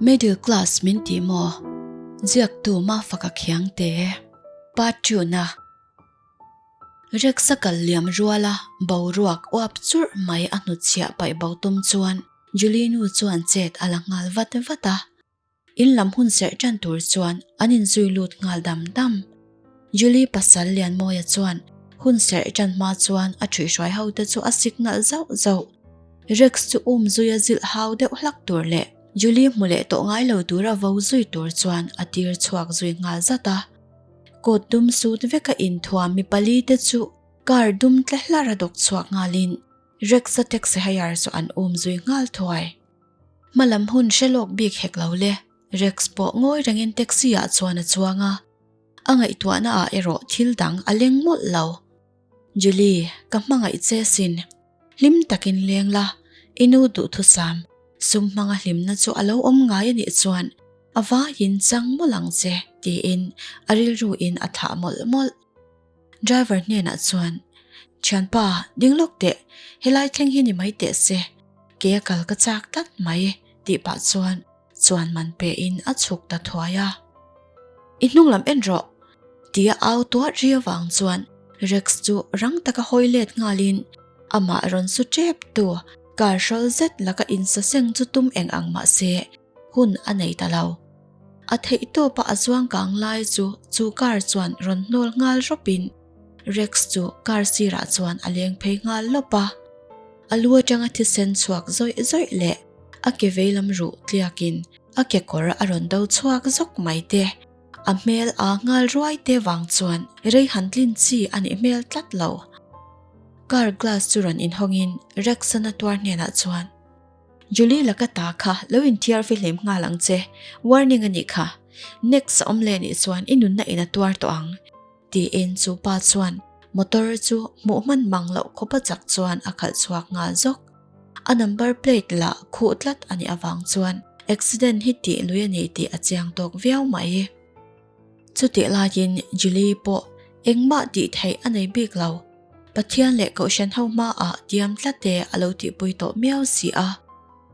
Middle class min ti maw? Ziaktu Mafaka Khiangte. Part 2 na. Rex a kal liam ruala boruak uap churh mai a hnutchhiah paih bo tum chuan Julie nu chuan chet a la nghal vat vat a. In lam hun serh tan tur chuan an inzui lut nghal dam dam. Julie pasal Lianmawia chuan hun serh tan hma chuan a ṭhuihhruai ho te chu a sik nalh zauh zauh. Rex chu um zuia zilh hau deuh hlak tur leh Julie hmu leh tawh ngai lo tura vo zui tur chuan a tir chhuak zui nghal zat a. Coat dum sut veka inthuam mi pali te chu car dum tle hlar a dawk chhuak nghalin Rex-a taxi hire chu an um zui nghal thuai. Hmalam hun hre lawk bik hek lo le, Rex pawh ngawi rengin taxi ah chuan a chuang a, a ngaihtuahna ah erawh thil dang a leng mawlh lo. Julie, ka hmangaih che sin. Hlim takin leng la, i nu duhthusam, sum hmanga hlimna chu a lo awm ngai a nih chuan a vaiin chang mawlh ang che, tiin a rilru in a thah mawlh mawlh. Driver hnenah chuan, Thianpa, ding lawk teh, helai thleng hi ni mai teh se, ke a kal ka chak tlat mai, tih pah chuan chuan man pe in a chhuk ta thuai a. I hnung lam en rawh, tia au tuar ri avang chuan Rex chu rang taka hawi let nghalin amah rawn su tep tu car hrawl zet laka insaseng chu tum eng ang mah se hun a nei ta lo. A theih tawpa a zuang kang lai chu chu car chuan rawn hnawl nghal rawpin Rex chu car sirah chuan a leng phei nghal lawp a. A lu atanga thisen chhuak zawih zawih leh a ke veilam ruh tliakin a kekawr a rawn do chhuak zawk mai te. A hmel a nghal ruai te vang chuan rei han tlin chi a nih hmel tlat lo. Car glass chu rawn inhawngin Rex-a tuar hnenah chuan, Julie laka ta kha lo inthiar fihlim nghal ang che, warning a nih kha. Next a awm leh nih chuan i nunna in a tuar tawh ang, tiin chu pa chuan motor chu hmuh hman mang loh khawpa chak chuan a khalh chhuak nghal zawk. A number plate lah khuh tlat a nih avang chuan accident hi tih lui a ni tih a chiang tawk viau mai. Chutih laiin Julie pawh engmah tih theih a nei bik lo. Pathian leh Kohhran ho hmaah diam tlat e a lo tihpui tawh miau si a,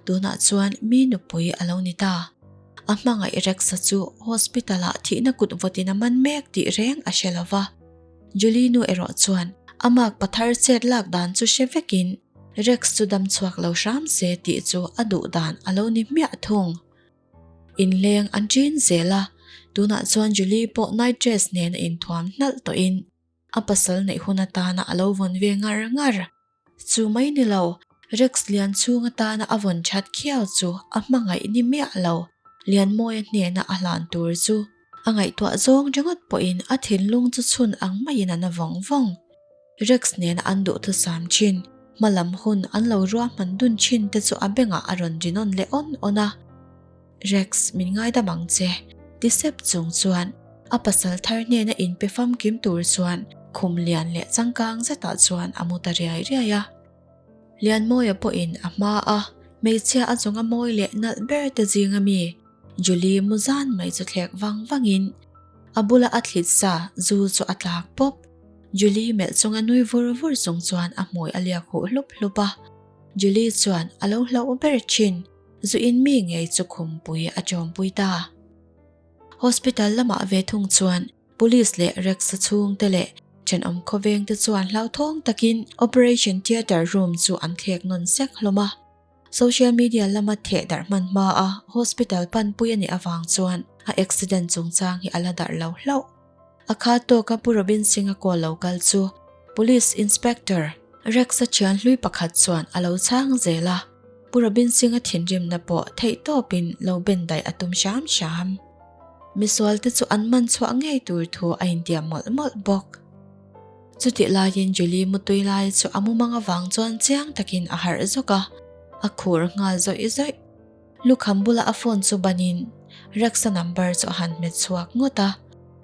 tunah chuan mi nupui a lo ni ta. A hmangaih Rex-a chu hospital-ah thihna kut vawtin a man mek tih reng a hre lo va. Julie nu erawh chuan a mark pathar chet lak dan chu hre vekin Rex chu dam chhuak lo hram se tih chu a duh dan a lo ni hmiah thung. Inleng an ṭin zel a, tunah chuan Julie pawh night dress nen a inthuam hnalh tawhin a pasal neih hun atana a lo vawn ve ngar ngar. Chu mai ni lo, Rex lian chhung atana a vawn that khiau chu a hmangaih ni miah lo, Lianmawia hnena a hlan tur chu a ngaihtuah zawng ringawt pawhin a thinlung chu chhun ang maiin a na vawng vawng. Rex nena an duhthusam thin, hmalam hun an lo ruahman dun thin te chu a bengah a rawn ri nawn leh awn awn a. Rex, min ngaidam ang che, ti sep chung chuan a pasal thar hnena inpe famkim tur chuan khum lian leh changkang zetah chuan a mu ta riai riai a. Lianmawia pawhin a hma a hmeichhia a zawnga mawi leh nalh ber te zinga mi Julie mu zan mai chu thlek vang vangin a bula a thlit sa zu chu a tlak pawp. Julie melh chunga nui vur vur chung chuan a hmui a liak huh hlup hlup a. Julie chuan a lo hlauh ber thin. Zu in mi ngei chu khumpui a chawmpui ta. Hospital lamah ve thung chuan Police leh Rex-a chhungte leh thenawm khawvengte chuan hlauthawng takin Operation Theatre room chu an thlek nawn sek hlawm a. Social media lama theh darh hman hma a hospital panpui a nih avang chuan a accident chungchang hi a la darh lo hlauh. A khat tawka Pu Robin Singh-a call lo kal chu Police Inspector Rex-a thian hlui pakhat chuan a lo chhang zel a. Pu Robin Singh-a thinrimna pawh theih tawpin lo ben daih a tum hram hram. Misualte chu an man chhuah ngei tur thu a intiam mawlh mawlh bawk. Chutih laiin Julie mutui lai chu a mumang avang chuan chiang takin a harh zawk a, a khur nghal zawih zawih. Lukham bula a phone chu banin Rex-a number chu a han hmet chhuak ngawt a,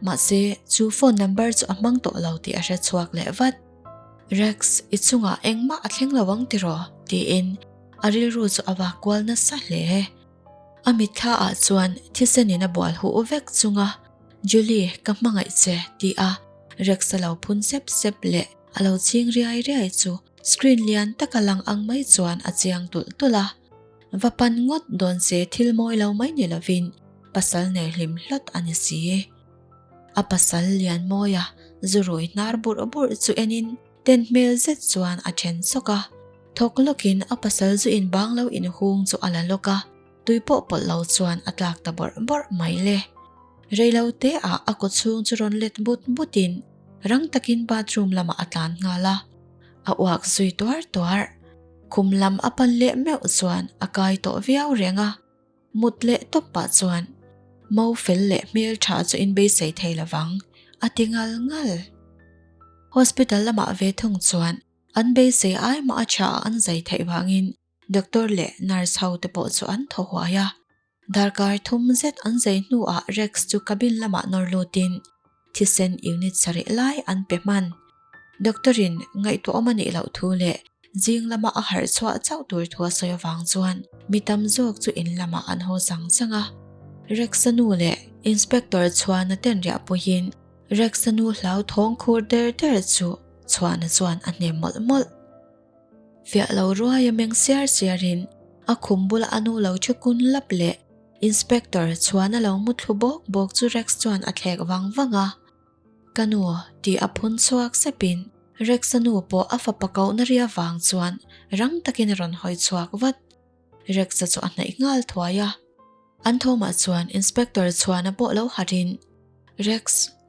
mahse chu phone number chu a hmang tawh lo tih a hre chhuak leh vat. Rex, i chungah engmah a thleng lo ang tiraw? tiin a rilru chu a vak kual nasa hle. A mitthla ah chuan thisen in a bual huh vek chunga Julie, ka hmangaih che ti a Rex a lo phun sep sep leh a lo ching riai riai chu screen lian taka lang ang mai chuan a chiang tulh tulh a. Va pan ngawt dawn se thil mawi lo mai ni lovin pasal nei hlim hlawt a ni si. A pasal lian mawia zu rui hnar burh burh chu enin ten hmel zet chuan a then sawk a. Thawk lawkin a pasal zu inbang lo inhung chu a la lawk a, tui pawh pawlh lo chuan a tlak ta bawrh bawrh mai le. Reilo te ah a kaw chhung chu rawn let but butin rang takin bathroom lamah a tlan nghal a, a uak zui tuar tuar. Khum lam a pan leh meuh chuan a kai tawh viau reng a, mut leh tawp pah chuan mo fel leh hmel tha chu inbeisei thei lovang a ti ngal ngal. Hospital lamah ve thung chuan an beisei ai mah a tha an zai theih vangin Doctor leh nurse ho te pawh chu an thaw huai a. Darkar thum zet an zai hnuah Rex chu cabin lamah nawr lutin thisen unit sarih lai an pe hman. Doctor in ngaihtuahawm a nih loh thu leh zing lama a harh chhuah chauh tur thu a sawi avang chuan mi tam zawk chu in lamah an haw zang zang a. Rex-a nu leh Inspector Chhuana ten riah puiin Rex-a nu hlauthawng khur der der chu Chhuana chuan a hnem mawlh mawlh. Fiah lo ruai a meng siar siar in a khum bula a nu lo thu kun lap leh Inspector chuan a lo mu thlu bawk bawk chu Rex chuan a thlek vang vang a. Ka nu tih a phun chhuak sep in Rex a nu pawh a fapa kohna ri avang chuan rang takin a rawn hawi chhuak vat. Rex-a chu a hnaih nghal thuai a. An thawmah chuan Inspector chhuana pawh lo harh in, Rex,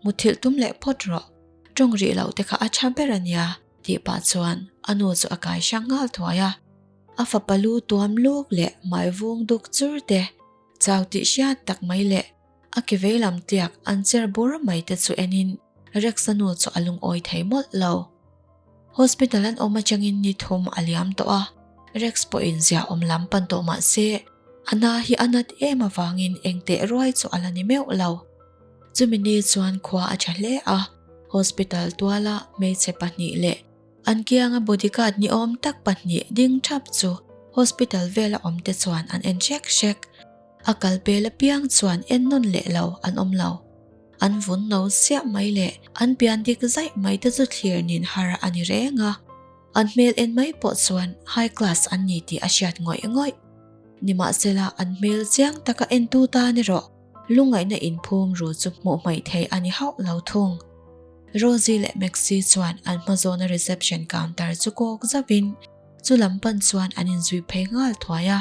muthilh tum leh phawt rawh. Tawng rih loh te kha a tha ber a nia, tih pah chuan a nu chu a kai hrang nghal thuai a. A fapa lu tuam luk leh hmai vung duk chur te, chau tih hriat tak mai leh a ke veilam tliak an cher bur mai te chu en in Rex-a nu chu a lungawi thei mawlh lo. Hospital an awm atangin ni thum a liam tawh a, Rex pawhin ziah awm lam pan tawh mah se, a na hi a nat em avangin eng teh ruai chu a la ni meuh lo. Chumi ni chuan khua a tha hle a, hospital tuala hmeichhe pahnih leh an kianga bodyguard ni awm tak pahnih ding thap chu hospital vela awm te chuan an en hrek hrek. A kal pel apiang chuan en nawn leh lo an awm lo. An vun no siah mai leh an pian dik zaih mai te chu thlir nin har a ni reng a. An hmel en mai pawh chuan high class an ni tih a hriat ngawih ngawih. Nimahsela an hmel chiang taka entu tan erawh lungngaihna inphum ru chu hmuh hmaih theih a ni hauh lo thung. Rosie leh Maxie chuan an hma zawna reception counter chu kawk zauhin chu lam pan chuan an inzui phei nghal thuai a.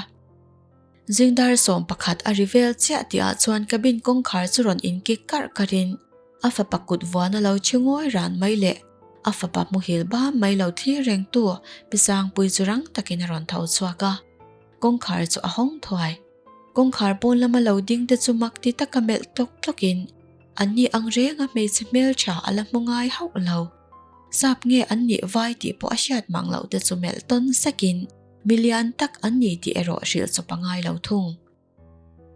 Zingdar 11 a ri vel chiah tihah chuan cabin kawngkhar chu rawn inkik karh karhin a fapa kut vuan a lo thi ngawi ran mai leh a fapa hmuhil bam mai lo thlir rengtu Pi Sangpui chu rang takin a rawn tho chhuak a, kawngkhar chu a hawng thuai. Kawngkhar pawn lama lo ding te chu mak ti taka melh tlawk tlawkin anni ang renga hmeichhe hmeltha a la hmu ngai hauh lo. Sap nge an nih vai tih pawh a hriat mang loh te chu melh tawn sakin Mi lian tak an ni tih erawh hrilh chawp a ngai lo thung.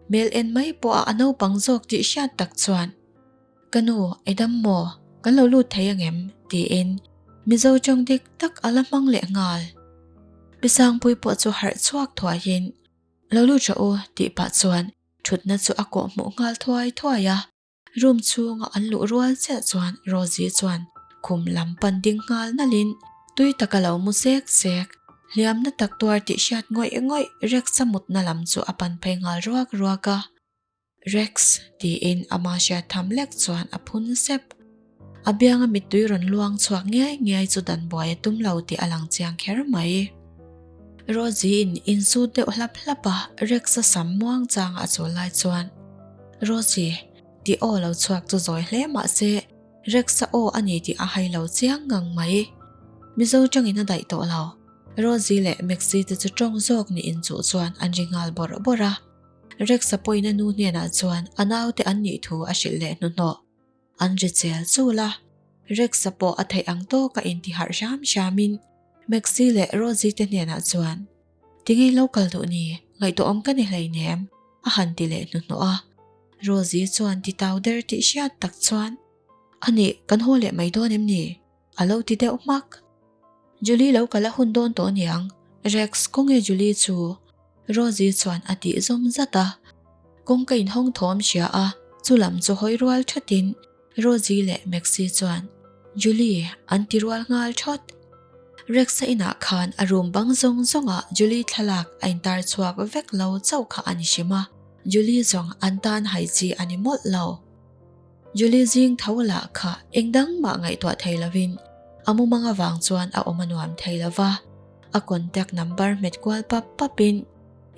Hmel en mai pawha a naupang zawk tih hriat tak chuan, Ka nu, i dam maw? Kan lo lut thei angem? tiin Mizo tawng dik tak a la hmang leh nghal. Pi Sangpui pawh chu harh chhuak thuaiin, Lo lut rawh u, tih pah chuan thutna chu a kawhhmuh nghal thuai thuai a. Room chhunga an luh rual chiah chuan Rosie chuan khum lam pan ding nghal nalhin tui taka lo mu sek sek, hliamna tak tuar tih hriat ngawih ngawih Rex-a mutna lam chu a pan phei nghal ruak ruak a. Rex tiin ama hriat tham lek chuan a phun sep. A bianga mittui rawn luang chhuak ngiai ngiai chu dan buai a tum lo tih a lang chiang kher mai. Rosie-in insut deuh hlap hlap a Rex-a sam muang changa a chawl lai chuan Rosie, tih aw lo chhuak chu zawi hle mah se Rex-a aw a ni tih a hai lo chiang ngang mai. Mizo tangin a daih tawh lo. Rosie leh Maxie te chu tawng zawk niin chuh chuan an ri nghal bawrh bawrh a. Rex-a pawhin a nu hnenah chuan a naute an nih thu a hrilh leh hnuhnawh. An ri chel chul a, Rex-a pawh a theih ang tawka intiharh hram hramin Maxie leh Rosie te hnenah chuan, Tinge lo kal duh ni, ngaihtuahawm ka ni hleinem, a han ti leh hnuhnawh a. Rosie chuan ti tau der tih hriat tak chuan, Anih, kan haw leh mai dawn em ni? A lo ti deuh hmak. Julie lo kal a hun dawn tawh aniang, Rex, kawnge Julie chu? Rosie chuan a tih zawm zat a. Kawngka inhawng thawm hria a, chu lam chu hawi rual thatin Rosie leh Maxie chuan, Julie, an ti rual nghal thawt. Rex-a inah khan a room bang zawng zawngah Julie thlalak a intar chhuak vek lo chauh kha a ni hrim a, Julie zawng an tan hai chi a ni mawlh lo. Julie zing tho lah kha eng dang mah ngaihtuah thei lovin a mumang avang chuan a awm a nuam thei lo va, a contact number hmet kual pap papin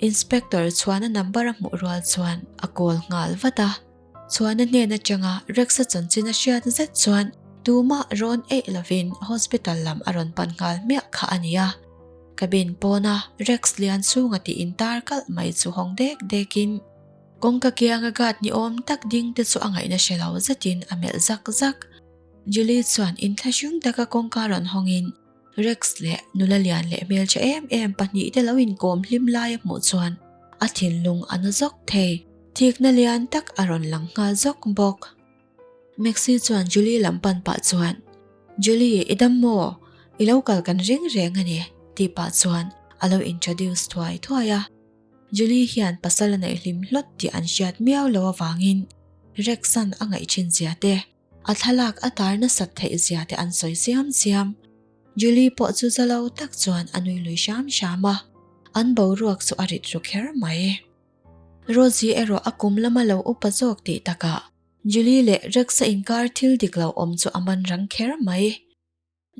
Inspector chuan a number a hmuh rual chuan a call nghal vat a. Chuan a hnen atanga Rex-a chanchin a hriat zet chuan tumah rawn eih lovin hospital lam a rawn pan nghal hmiah kha a ni a. Cabin pawna Rex lian chhunga tih intar kalh mai chu hawng dek dekin kawngka kianga guard ni awm tak ding te chu a ngaihna hre lo zetin a melh zak zak. Julie chuan inthlahrung taka kawngka rawn hawngin Rex leh nula lian leh hmeltha em em pahnihte lo inkawm hlim lai a hmuh chuan a thinlung a na zawk thei. Thikna lian tak a rawn lang nghal zawk bawk. Maxi chuan Julie lam pan pah chuan, Julie, i dam maw? I lo kal kan ring reng a ni, tih pah chuan a lo introduce thuai thuai a. Julie hian pasal a neih hlim hlawt tih an hriat miau lo avangin Rex-a'n a ngaih thin zia te, a thlalak a tar nasat theih zia te an sawi siam siam. Julie pawh chu za lo tak chuan a nui lui hram hram a, an boruak chu a rit ru kher mai. Rosie erawh a kum lama lo upa zawk tih takah Julie leh Rex-a inkar thil dik lo awm chu a man rang kher mai.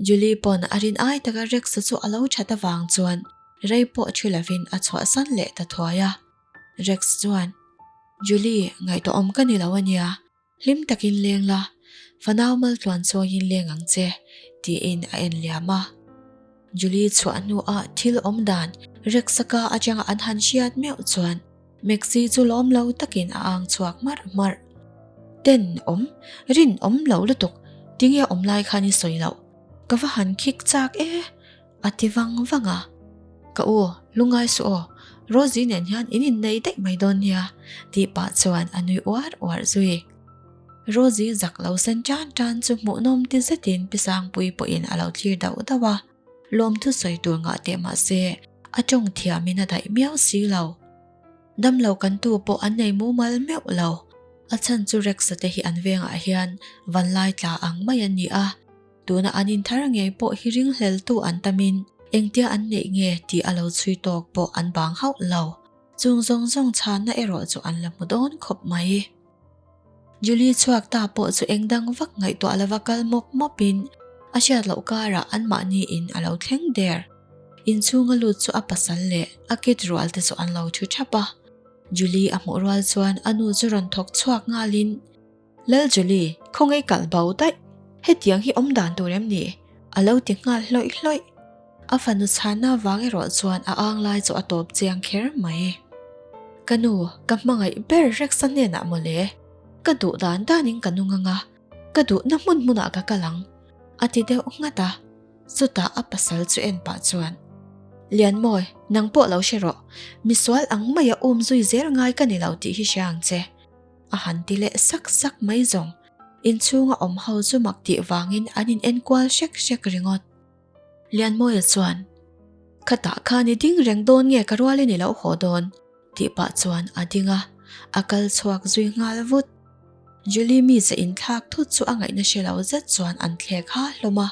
Julie pawn a rin ai taka Rex-a chu a lo that avang chuan rei pawh thi lovin a chhuahsan leh ta thuai a. Rex chuan, Julie, ngaihtuahawm ka ni lo a nia. Hlim takin leng la, fanau maltluan chawiin leng ang che, tiin a en liam a. Julie chhuah hnuah thil awm dan Rex-a ka atanga an han hriat meuh chuan Maxi chu lawm lo takin a ang chhuak hmarh hmarh. Ten awm, rin awm lo lutuk, tinge awm lai khan i sawi loh? Ka va han khik chak e! A ti vang vang a. Ka u, lungai suh aw, Rosie nen hian in innei daih mai dawn nia, tih pah chuan a nui uar uar zui. Rosie zak lo sen tan tan chu hmuhnawm ti zetin Pi Sangpui pawhin a lo thlir dauh dauh a, lawmthu sawi tur ngah teh mah se a tawng thiamin a daih miau si lo. Damlo kan tu pawh an nei mumal meuh lo, a chhan chu Rex-a te hi an vengah hian vanlai tla ang mai an ni a, Tuna an inthar ngei pawh hi ringhleltu an tamin engtia an neih nge tih a lo chhui tawk pawh an bang hauh lo. Chung zawng zawng chhanna erawh chu an la hmu dawn khawp mai. Julie chhuak ta pawh chu eng dang vak ngaihtuah lova kal mawp mawpin a hriat loh karah anmahni in a lo thleng der. Inchhunga lut chu a pasal leh a kit rual te chu an lo thu thap a. Julie a hmuh rual chuan a nu chu rawn thawk chhuak nghalin, Lal Julie, khawngaih kalh bo daih, hetiang hi awm dan tur em ni? A lo ti nghal hlawih hlawih. A fanu chhanna vang erawh chuan a ang lai chu a tawp chiang kher mai. Ka nu, ka hmangaih ber Rex-a hnenah mawle. Ka duh dan danin ka nung anga, ka duhna hmun hmunah ka kal ang, a ti deuh nghat a. Chutah a pasal chu en pah chuan, Lianmawi, nang pawh lo hre rawh, misual ang maia um zui zel ngai ka ni lo tih hi hria ang che. A han ti leh sak sak mai zawng. Inchhunga awm ho chu mak tih vangin an in enkual hrek hrek ringawt. Lianmawia chuan, Khatah khan i ding reng dawn nge ka rualin i lo haw dawn? tih pah chuan a ding a, a kal chhuak zui nghal vut. Julie mi ze inthlak thut chu a ngaihna hre lo zet chuan an thlek ha hlawm a.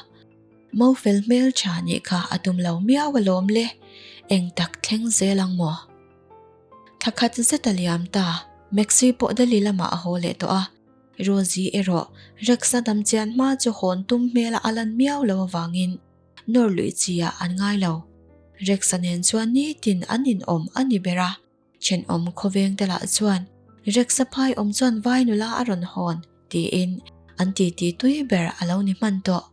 Mo fel hmel tha nih kha a tum lo miau alawm le, eng tak thleng zel ang maw? Thla khat zet a liam ta, Maxi pawh Delhi lamah a haw leh tawh a, Rosie erawh Rex-a dam chian hma chu hawn tum hmela a lan miau lo avangin nawr luih chi ah an ngai lo. Rex-a nen chuan nitin an inawm a ni ber a, thenawm khawveng te lah chuan Rex-a phai awm chuan vai nula a rawn hawn tiin an titi tui ber a lo ni hman tawh.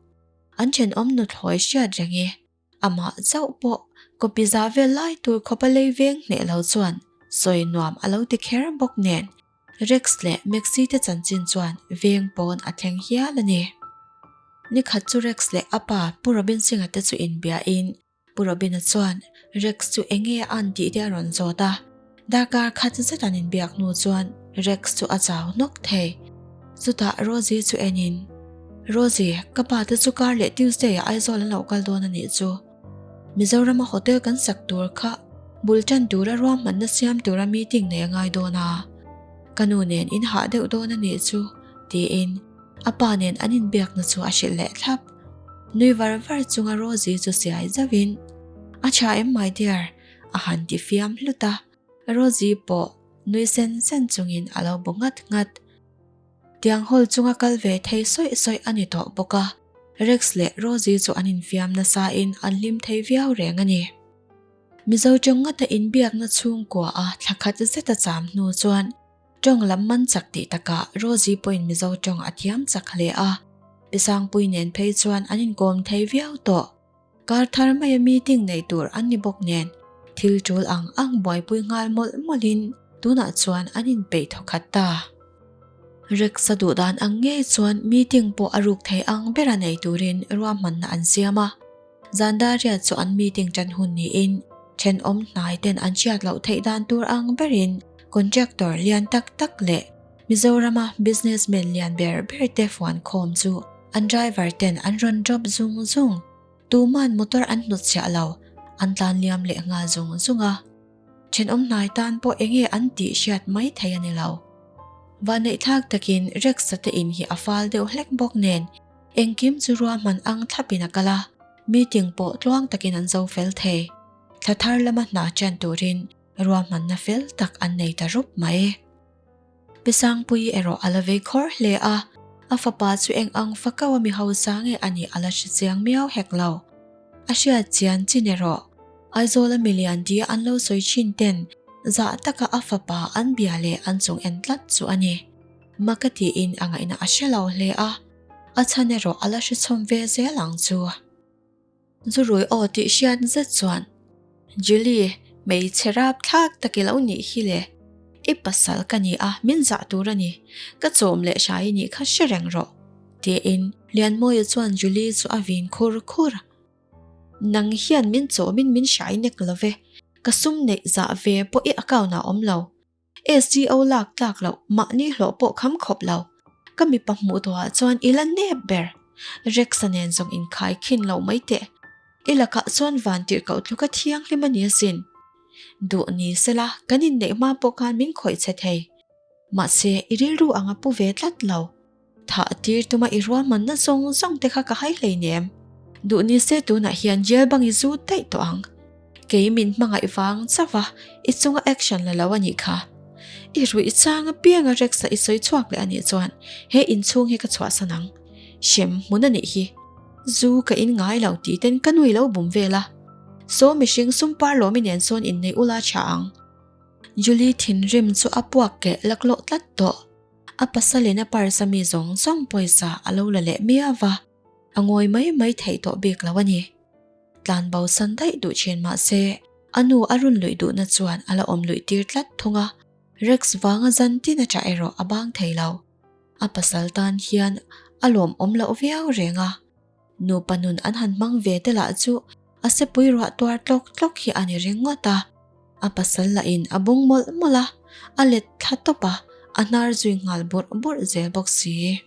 An thenawm nuthlawi hriat reng i. Amah chauh pawh copy zah vel lai tur khawpa lei veng hneh lo chuan sawi nuam a lo ti kher bawk nen Rex leh Maxi te chanchin chuan veng pawn a thleng hial a ni. Nikhat chu Rex leh a pa Pu Robin Singh-a te chu inbiahin Pu Robin-a chuan Rex chu enge a an tih te a rawn zawt a. Darkar khat zet an inbiak hnu chuan Rex chu a chau hnawk thei. Chutah Rosie chu enin, Rosie, ka pa te chu kar leh Tuesday ah Aizawl an lo kal dawn a nih chu. Mizorama hotel kan sak tur kha bul tan tura ruahmanna siam tura meeting nei a ngai dawn a. Ka nu nen in hah deuh dawn a nih chu, tiin a pa nen an inbiakna chu a hrilh leh thlap. Nui var var chunga Rosie chu siai zauhin, A tha em my dear? a han ti fiam hlut a. Rosie pawh nui sen sen chungin a lo bu nghat nghat. Tiang hawl chunga kal ve thei sawih sawih a ni tawh bawk a, Rex leh Rosie chu an infiam nasain an hlim thei viau reng a ni. Mizo tawng ngata inbiakna chhungkua a thla khat zet a cham hnu chuan tawng lam man chak tih takah Rosie pawhin Mizo tawng a thiam chak hle a, Pi Sangpui nen phei chuan an inkawm thei viau tawh. Kar thar maia meeting neih tur an ni bawk nen thil tul ang ang buaipui nghal mawlh mawlhin tunah chuan an inpeih thawkhat ta. Rex-a duh dan ang ngei chuan meeting pawh a ruk thei ang bera nei turin ruahmanna an siam a. Zandaria chu an meeting tan hun niin thenawm hnai ten an hriat loh theih dan tur ang berin contractor lian tak tak leh Mizorama businessman lian ber ber te fuan khawm chu an driver ten an rawn drop zung zung. Tuman motor an hnutchhiah lo, an tlan liam leh nghal zung zung a. Thenawm hnai tan pawh enge an tih hriat mai thei a ni lo. Vanneihthlak takin Rex-a te in hi a fal deuh hlek bawk nen Engkim chu ruahman ang thlapin a kal a, meeting pawh tluang takin an zo fel thei. Thla thar lama hna ṭan turin ruahmanna fel tak an nei ta rup mai. Pi Sangpuii erawh a la vei khawr hle a, a fapa chu eng ang fakau a mi hausa nge a nih a la hre chiang miau hek lo. A hriat chian chin erawh Aizawla milian tia an lo sawi thin ten zah taka a fapa an bia leh an chung en tlat chu a ni. Maka tiin a ngaihna a hre lo hle a. A chhan erawh a la hre chhawm ve zel ang chu. Zurui aw tih hriat zet chuan, Julie, hmeichhe rap thlak tak i lo nih hi le. I pasal ka ni a, min zah tur a ni. Ka chawm leh hrai i nih kha hre reng rawh, tiin Lianmawia chuan Julie chu a vin khur khur. Nang hian min chawmin min hrai nek lo ve, ka sum neih zah ve pawh i account ah awm lo. SGO lak tlak loh mahni hlawh pawh kham khawp lo. Ka mipa hmuh tawhah chuan i la nep ber. Rex-a nen zawng inkhai khin lo mai teh. I lakah chuan van tirhkoh tluka thianghlim a ni asin. Duh ni sela kan inneih hma pawh khan min khawih che thei. Mahse i rilru ang a pu ve tlat lo. Thah tir tuma i ruahmanna zawng zawng te kha ka hai hleinem. Duh ni se tunah hian jail bang i zu daih tawh ang. Kei min hmangaih vang chauh a, i chunga action la lo a nih kha. I ruih chang apianga Rex-a i sawi chhuak leh a nih chuan he inchhung hi ka chhuahsan ang. Hrem hmun a nih hi. Zu ka in ngai lo tih ten ka nui lo bum vel a. Saw mihring sum par lawmi nen sawn innei ula tha ang. Julie thinrim chu a puak keh laklawh tlat tawh. A pasalin a purse a mi zawng zawng pawisa a lo la leh miau va, a ngawi mai mai theih tawh bik lo a ni. Tlan bo san daih duh thin mah se, a nu a run luih duhna chuan a la awm luih tir tlat thung a, Rex vanga zan tin a ṭah erawh a bang thei lo. A pasal tan hian a lawmawm loh viau reng a. Nupa nun an han hmang ve te lah chu a sepui ruah tuar tlawk tlawk hi a ni ringawt a. A pasal lahin a bung mawlh mawlh a, a let thla tawp a, a hnar zui nghal burh burh zel bawk si.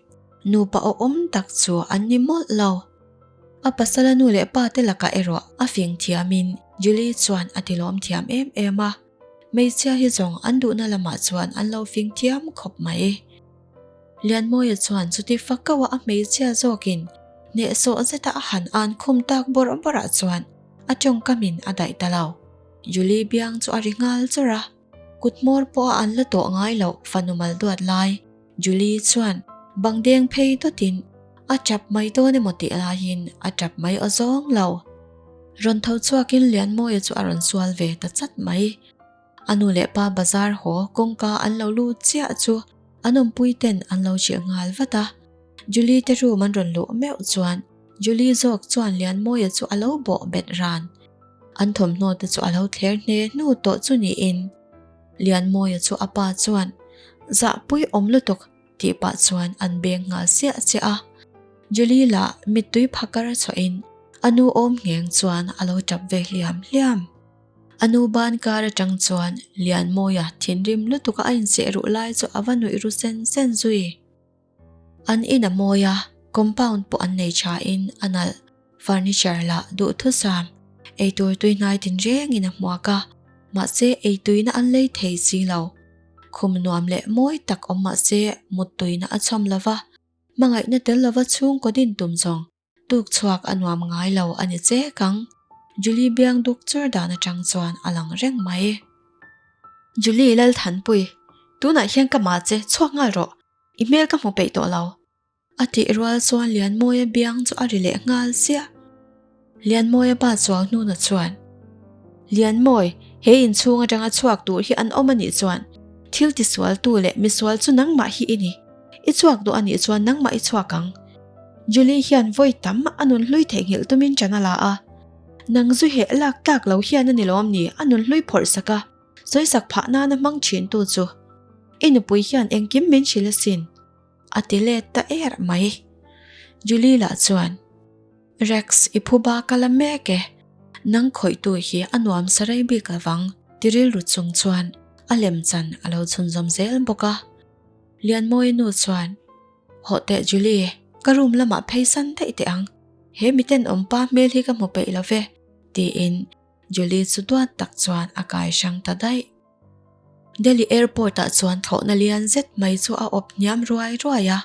Nupa awhawm tak chu an ni mawlh lo. A pasala nu leh pa te lakah erawh a fing thiamin Julie chuan a tilawm thiam em em a. Hmeichhia hi zawng an duhna lamah chuan an lo fing thiam khawp mai. Lianmawia chuan chuti fakauh a a hmeichhia zawkin hnehsawh zeta a han an khum tak bawrh bawrhah chuan a tawngkamin a daih ta lo. Julie biang chu a ri nghal chawrh a, kut hmawr pawh a an la tawh ngai loh fanu mal duat lai Julie chuan bang deng phei dawtin a tap mai dawn emaw tih laiin a tap mai aw zawng lo. Rawn tho chhuakin Lianmawia chu a rawn sual ve ta chat mai. A nu leh pa bazar haw kawngka an lo lut chiah chu an awmpui ten an lo chilh nghal vat a. Julie te room an rawn luh meuh chuan Julie zawk chuan Lianmawia chu a lo bawh bet ran. An thawmhnaw te chu a lo thler hne hnu tawh chu niin Lianmawia chu a pa chuan zahpui awm lutuk tih pah chuan an beng nghal siah chiah a. Julie lah mittui phakar chhuahin a nu awm ngheng chuan a lo tap ve hliam hliam. A nu ban kar atang chuan Lianmawia thinrim lutuka a inseh ruh lai chu a va nuih ru sen sen zui. An in a mawi a, compound pawh an nei thain a nalh, furniture lah duhthusam, eitur tuihnai tinrengin a hmuak a, mahse eituina an lei thei si lo. Khum nuam leh mawi tak awm mahse muttuina a chhawm lo va, hmangaihna tel lova chhungkaw din tum zawng. Tuk chhuak a nuam ngai lo a ni chek ang. Julie biang duk chur dan atang chuan a lang reng mai. Julie Lalthanpui, tunah hian ka mah che chhuak nghal rawh. I hmel ka hmu peih tawh lo. A tih rual chuan Lianmawia biang chu a ri leh nghal ziah. Lianmawia pa chuang hnuna chuan, Lianmawi, he inchhung atanga chhuak tur hi an awm a nih chuan thil tisualtu leh misual chu nangmah hi i ni. I chhuak duh a nih chuan nangmah i chhuak ang. Julie hian vawi tam a nun hlui theihnghilh tumin ṭan a la a. Nang zu heh lak tlak lo hian a ni lawm ni a nun hlui phawrh sak a, sawisak phah nana hmang ṭhintu chu. I nupui hian engkim min hrilh asin. A ti let ta er mai. Julie lah chuan, Rex, i phu ba ka la mek e. Nang khawihtu hi a nuam sa rei bik lovang, ti rilru chung chuan a lemchan a lo chhunzawm zel bawk a. Lianmawii nu chuan, Hawh teh Julie, ka room lamah phei san daih teh ang. He mitenawm pa hmel hi ka hmu peih lo ve, tiin Julie chu duat tak chuan a kai hrang ta daih. Delhi Airport ah chuan thlawhna lian zet mai chu a awp hniam ruai ruai a,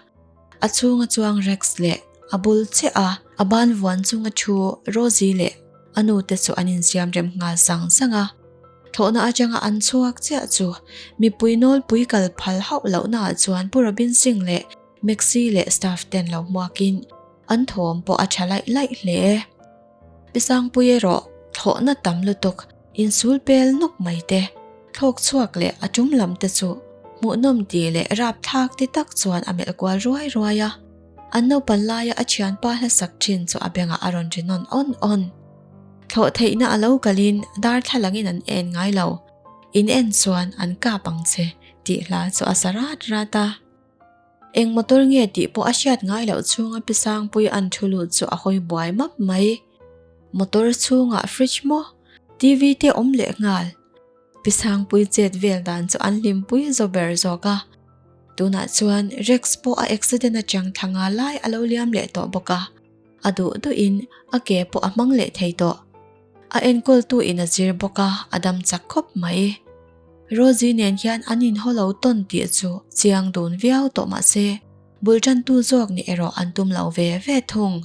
a chhunga chuang Rex leh a bul chiah a, a ban vuan chunga thu Rosie leh a nu te chu an insiam rem nghal sang sang a. Thlawhna atanga an chhuak chiah chu mipui nawlpui kal phal hauh lohna ah chuan Pu Robin Singh leh Maxi leh staff ten lo hmuakin an thawm pawh a tha laih laih hle. Pi Sangpui erawh thlawhna tam lutuk Insul pel nawk mai te, thlawk chhuak leh a tum lam te chu hmuhnawm ti leh rapthlak ti tak chuan a melh kual ruai ruai a. An naupan laia a thianpa hlasak thin chu a bengah a rawn ri nawn awn awn. Thlawh theihna a lo kalin darthlalangin an en ngai lo, in en chuan an kap ang che tih hla chu a sa rat rat a. Eng motor nge tih pawh a hriat ngai loh chhunga Pi Sangpui an thu lut chu a hawi buai map mai. Motor chhungah fridge maw? TV te awm leh nghal. Pi Sangpui chet vel dan chu an hlimpui zo ber zawk a. Tunah chuan Rex pawh a accident atang thla nga lai a lo liam leh tawh bawk a. A duh duhin a ke pawh a hmang leh thei tawh. A enkawltu in a zir bawk a, a dam chak khawp mai. Rosie nen hian an inhaw lo tawn tih chu chiang dun viau tawh mah se, bul tantu zawk nih erawh an tum lo ve ve thung.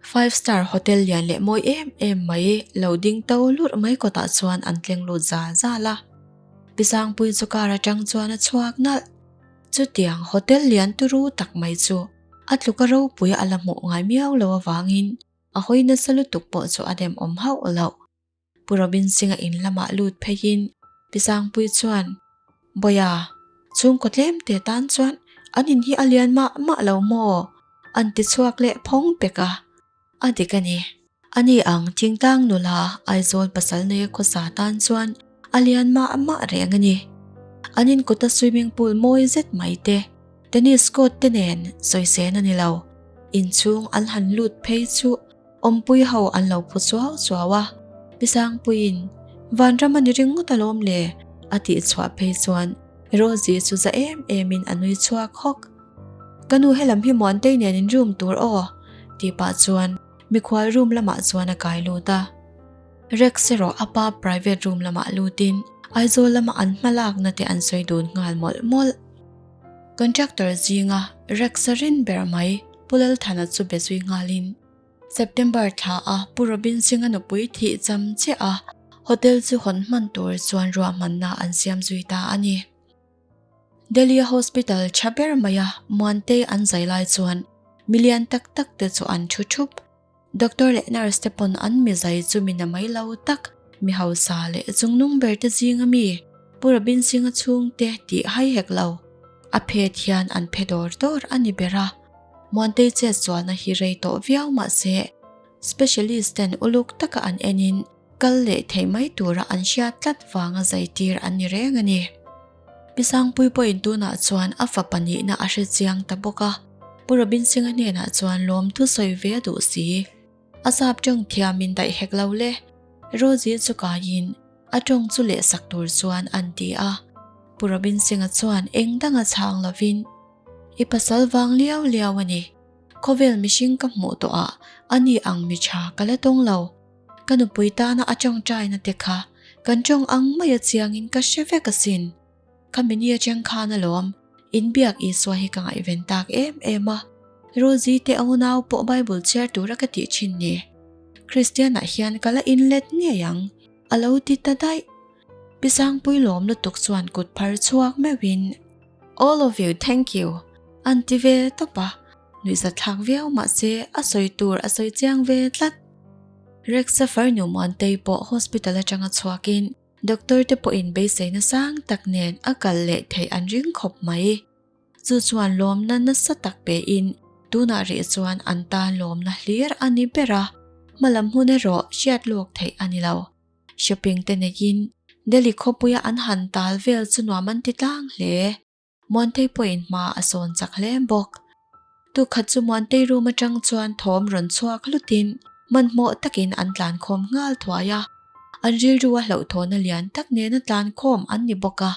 Five star hotel lian leh mawi em em mai lo ding to lurh mai kawtah chuan an tleng lut zal zal a. Pi Sangpui chu car atang chuan a chhuak nalh. Chutiang hotel lian turu tak mai chu a tluka ropui a la hmuh ngai miau lo avangin a hawi nasa lutuk pawh chu a dem awm hauh loh. Pu Robin Singh-a in lamah lut pheiin Pi Sangpui chuan, Bawia, chhungkaw tlem te tan chuan an in hi a lian mah mah lo maw? an ti chhuak leh phawng pek a. A dik a ni. Ani ang thingtlang nula Aizawl pasal neia khawsa tan chuan a lian mah mah reng a ni. An in kawta swimming pool mawi zet mai te, tennis court te nen sawisên a ni lo. Inchhung an han lut phei chu Awmpui ho an lo phu suau suau a, Pi Sangpuiin, Vanram a ni ringawt alawm le, a tih chhuah phei chuan Rosie chu za em emin a nui chhuak hawk. Ka nu helam hi Muantei nen in room tur aw, tih pah chuan mikhual room lamah chuan a kai lut a. Rex erawh a pa private room lamah lutin Aizawl lama an hmalakna te an sawi dun nghal mawlh mawlh. Contractor zinga Rex a rin ber mai Pu Lalthana chu be zui nghalin September thla a Pu Robin Singh-a nupui thih cham chiah a hotel chu hawn hman tur chuan ruahmanna an siam zui ta a ni. Delhi-a hospital tha ber maia Muantei an zai lai chuan milian tak tak te chu an thu thup. Doctor leh nurse te pawn an mi zai chu mi na mai lo tak, mi hausa leh chungnung ber te zinga mi Pu Robin Singh-a chhungte tih hai hek lo. A phet hian an phe dawr dawr a ni ber a. Muantei chet zualna hi rei tawh viau mah se, specialist ten uluk taka an enin kal leh theih mai tura an hriat tlat vanga zai tir an ni reng a ni. Pi Sangpui pawhin tunah chuan a fapa nihna a hre chiang ta bawk a, Pu Robin Singh-a hnenah chuan lawmthu sawi ve a duh si. A sap tawng thiam in daih hek lo le. Rosie chu kaiin a tawng chu leh sak tur chuan an ti a. Pu Robin Singh-a chuan eng danga chhang lovin, I pasal vang liau liau a ni. Khawvel mihring ka hmuh tawhah a ni ang mi tha ka la tawng lo. Ka nupui tana a tawngtaina te kha kan tawng ang maia chiangin ka hre vek asin. Ka mini atang khan alawm, inbiak Isua hi ka ngaihven tak em em a. Rosie te unau pawh Bible chhiar tura ka tih thin ni. Kristianah hian ka la inlet ngei ang, a lo ti ta daih. Pi Sangpui lawm lutuk chuan kut phar chhuak meuhin, All of you, thank you, an ti ve tawp a. Nuihzatthlak viau mahse a sawi tur a sawi chiang ve tlat. Rex-a farnu Muantei pawh hospital atanga chhuakin doctor te pawhin beiseina sang tak nen a kal leh theih an ring khawp mai. Chu chuan lawmna nasa tak pein tunah rih chuan an tan lawmna hlir a ni ber a, hmalam hun erawh hriat lawk theih a ni lo. Shopping te neiin Delhi khawpuia an han tal vel chu nuam an ti tlang hle. Muantei pawhin hma a sawn chak hle bawk. Tukhat chu Muantei room atang chuan thawm rawn chhuak hlutin hmanhmawh takin an tlankhawm nghal thuai a. An rilru a hlauhthawhna lian tak nena tlankhawm an ni bawk a,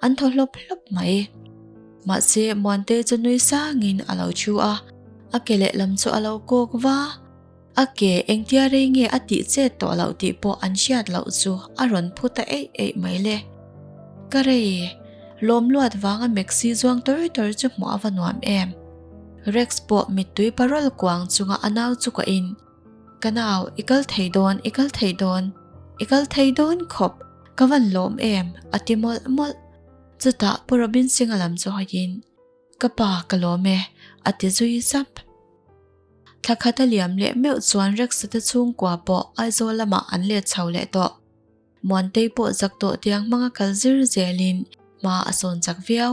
an thaw hlawp hlawp mai. Mahse, Muantei chu nui sangin a lo thu a, a ke lehlam chu a lo kawk va. A ke engtia rei nge a tih chet tawh loh tih pawh an hriat loh chu a rawn phu ta eih eih mai le. Ka rei, lawm luat vanga Maxi zuang tawr tawr chu hmuh a va nuam em. Rex pawh mittui parawl kuang chunga a nau chu ka in. Ka nau, i kal thei dawn, i kal thei dawn, i kal thei dawn khawp, ka van lawm em, a ti mawlh mawlh. Chutah Pu Robin Singh-a lam chu hawiin, Ka pa, ka lawm e, a ti zui zap. Thla khat a liam leh meuh chuan Rex-a te chhungkua pawh Aizawl lamah an let chho leh tawh. Muantei pawh zak tawh tiang hmanga kal zir zelin hma a sawn chak viau.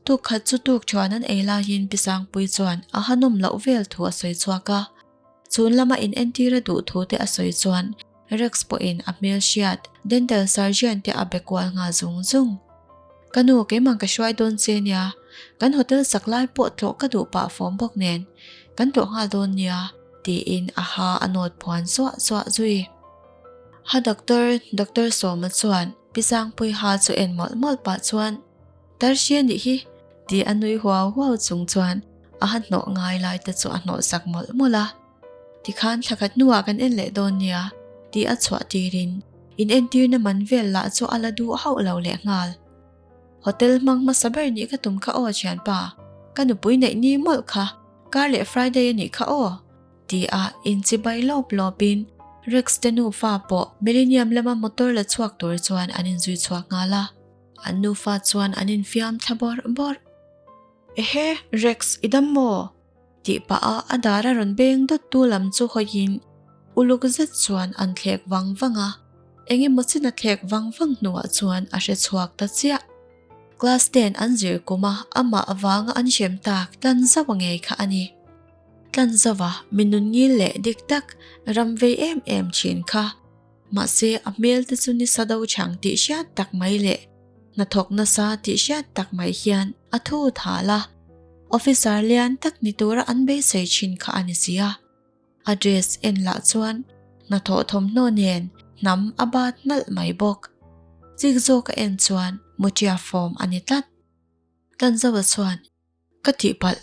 Tuk khat chu tuk thuan an ei laiin Pi Sangpui chuan a hanawm loh vel thu a sawi chhuak a. Chhun lama in entir a duh thu te a sawi chuan Rex pawhin a hmel hriat dental surgeon te a be kual nghal zung zung. Ka nu keimah ka hruai dawn che nia, kan hotel sak lai pawh tlawh ka duh pah fawm bawk nen kan tlawh nghal dawn nia tiin a ha a nawt phuan zuah zuah zui. Ha doctor, Doctor Sawma chuan Pi Sangpui ha chu en mawlh mawlh pah chuan Tarsi a nih hi tih a nui huau huau chung chuan a ha hnawh ngai lai te chu a hnawh sak mawlh mawlh a. Tikhan thla khat hnuah kan en leh dawn nia tih a chhuah tirin in entirna man vel lah chu a la duh hauh lo leh nghal. Hotel hmang hmasa ber nih ka tum kha aw thianpa, ka nupui neih ni mawlh kha, kar leh Friday a nih kha aw ti a inchibai lawp lawpin Rex te nufa pawh Millennium lama motor la chhuak tur chuan an inzui chhuak nghal a. An nufa chuan an infiam thla bawrh bawrh. Ehe, Rex, i dam maw? Tih pah a a dar a rawn beng dawt tu lam chu hawiin uluk zet chuan an thlek vang vang a, eng emaw chin a thlek vang vang hnuah chuan a hre chhuak ta chiah. Class ten an zir kum a, amah avanga an hrem tak tlan zauh a ngei kha a ni. Tlan zauh a, mi nun ngil leh dik tak ram vei em em thin kha. Mahse, a hmel te chu nisa do chang tih hriat tak mai leh hnathawk nasa tih hriat tak mai hian a thu thal a. Officer lian tak ni tura an beisei thin kha a ni si a. A dress en lah chuan hnathawh thawmhnaw nen hnam a bat nalh mai bawk. Chik zawk a en chuan Mutia form a ni tlat. Tlanzoa chuan Ka tihpalh,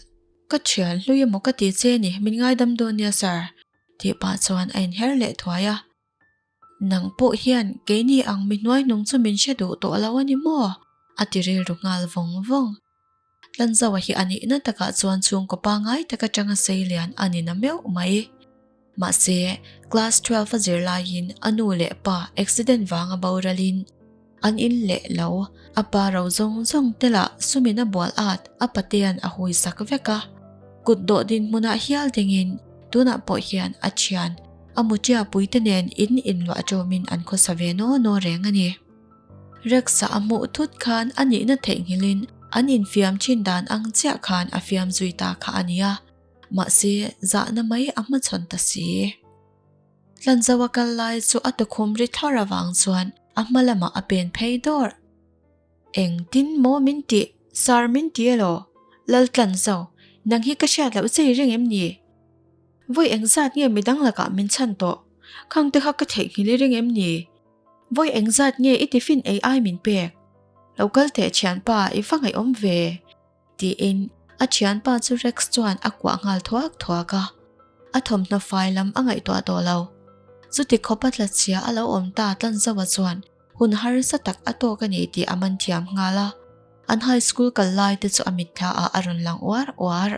ka thian hlui emaw ka ti che ni, min ngaidam dawn nia sir, tih pah chuan a inher leh thuai a. Nang pawh hian keini ang mi hnuaihnung chu min hre duh tawh lo a ni maw? a ti rilru nghal vawng vawng. Tlanzoa hi a nihna takah chuan chhungkaw pangngai tak atanga sei lian a ni na meuh mai. Mahse, class 12 a zir laiin a nu leh pa accident vanga boralin an in leh lo. A pa ro zawng zawng te lah sumin a bual at a patean a hui sak vek a. Kut dawh dinhmunah hial dingin tunah pawh hian a thian a mutia puite nen in inluah tawmin an khawsa ve naw naw reng a ni. Rex-a a hmuh thut khan a nihna theihnghilhin an infiam thin dan ang chiah khan a fiam zui ta kha a nia. Mahse, zahna mai a hmachhawn ta si. Tlanzoa kal lai chu a tukhum ri thlawr avang chuan a hma lamah a pen phei dawrh. Engtin maw min tih? Sir min ti elaw? Lal Tlanzo, nang hi ka hriat loh che i ring em ni? Vawi engzat nge midang lakah min chhan tawh? Khang te kha ka theihnghilh i ring em ni? Vawi engzat nge i tiffin ei ai min pek? Lo kal teh thianpa, i va ngaihawm ve. Tiin a thianpa chu Rex chuan a kuah nghal thuak thuak a, a thawmhnaw fai lam a ngaihtuah tawh lo. Chuti khawpa tlatchhia a lo awm ta Tlanzoa chuan hun harsa tak a tawk a ni tih a man thiam nghal a, an high school kal lai te chu a mitthla ah a rawn lang uar uar.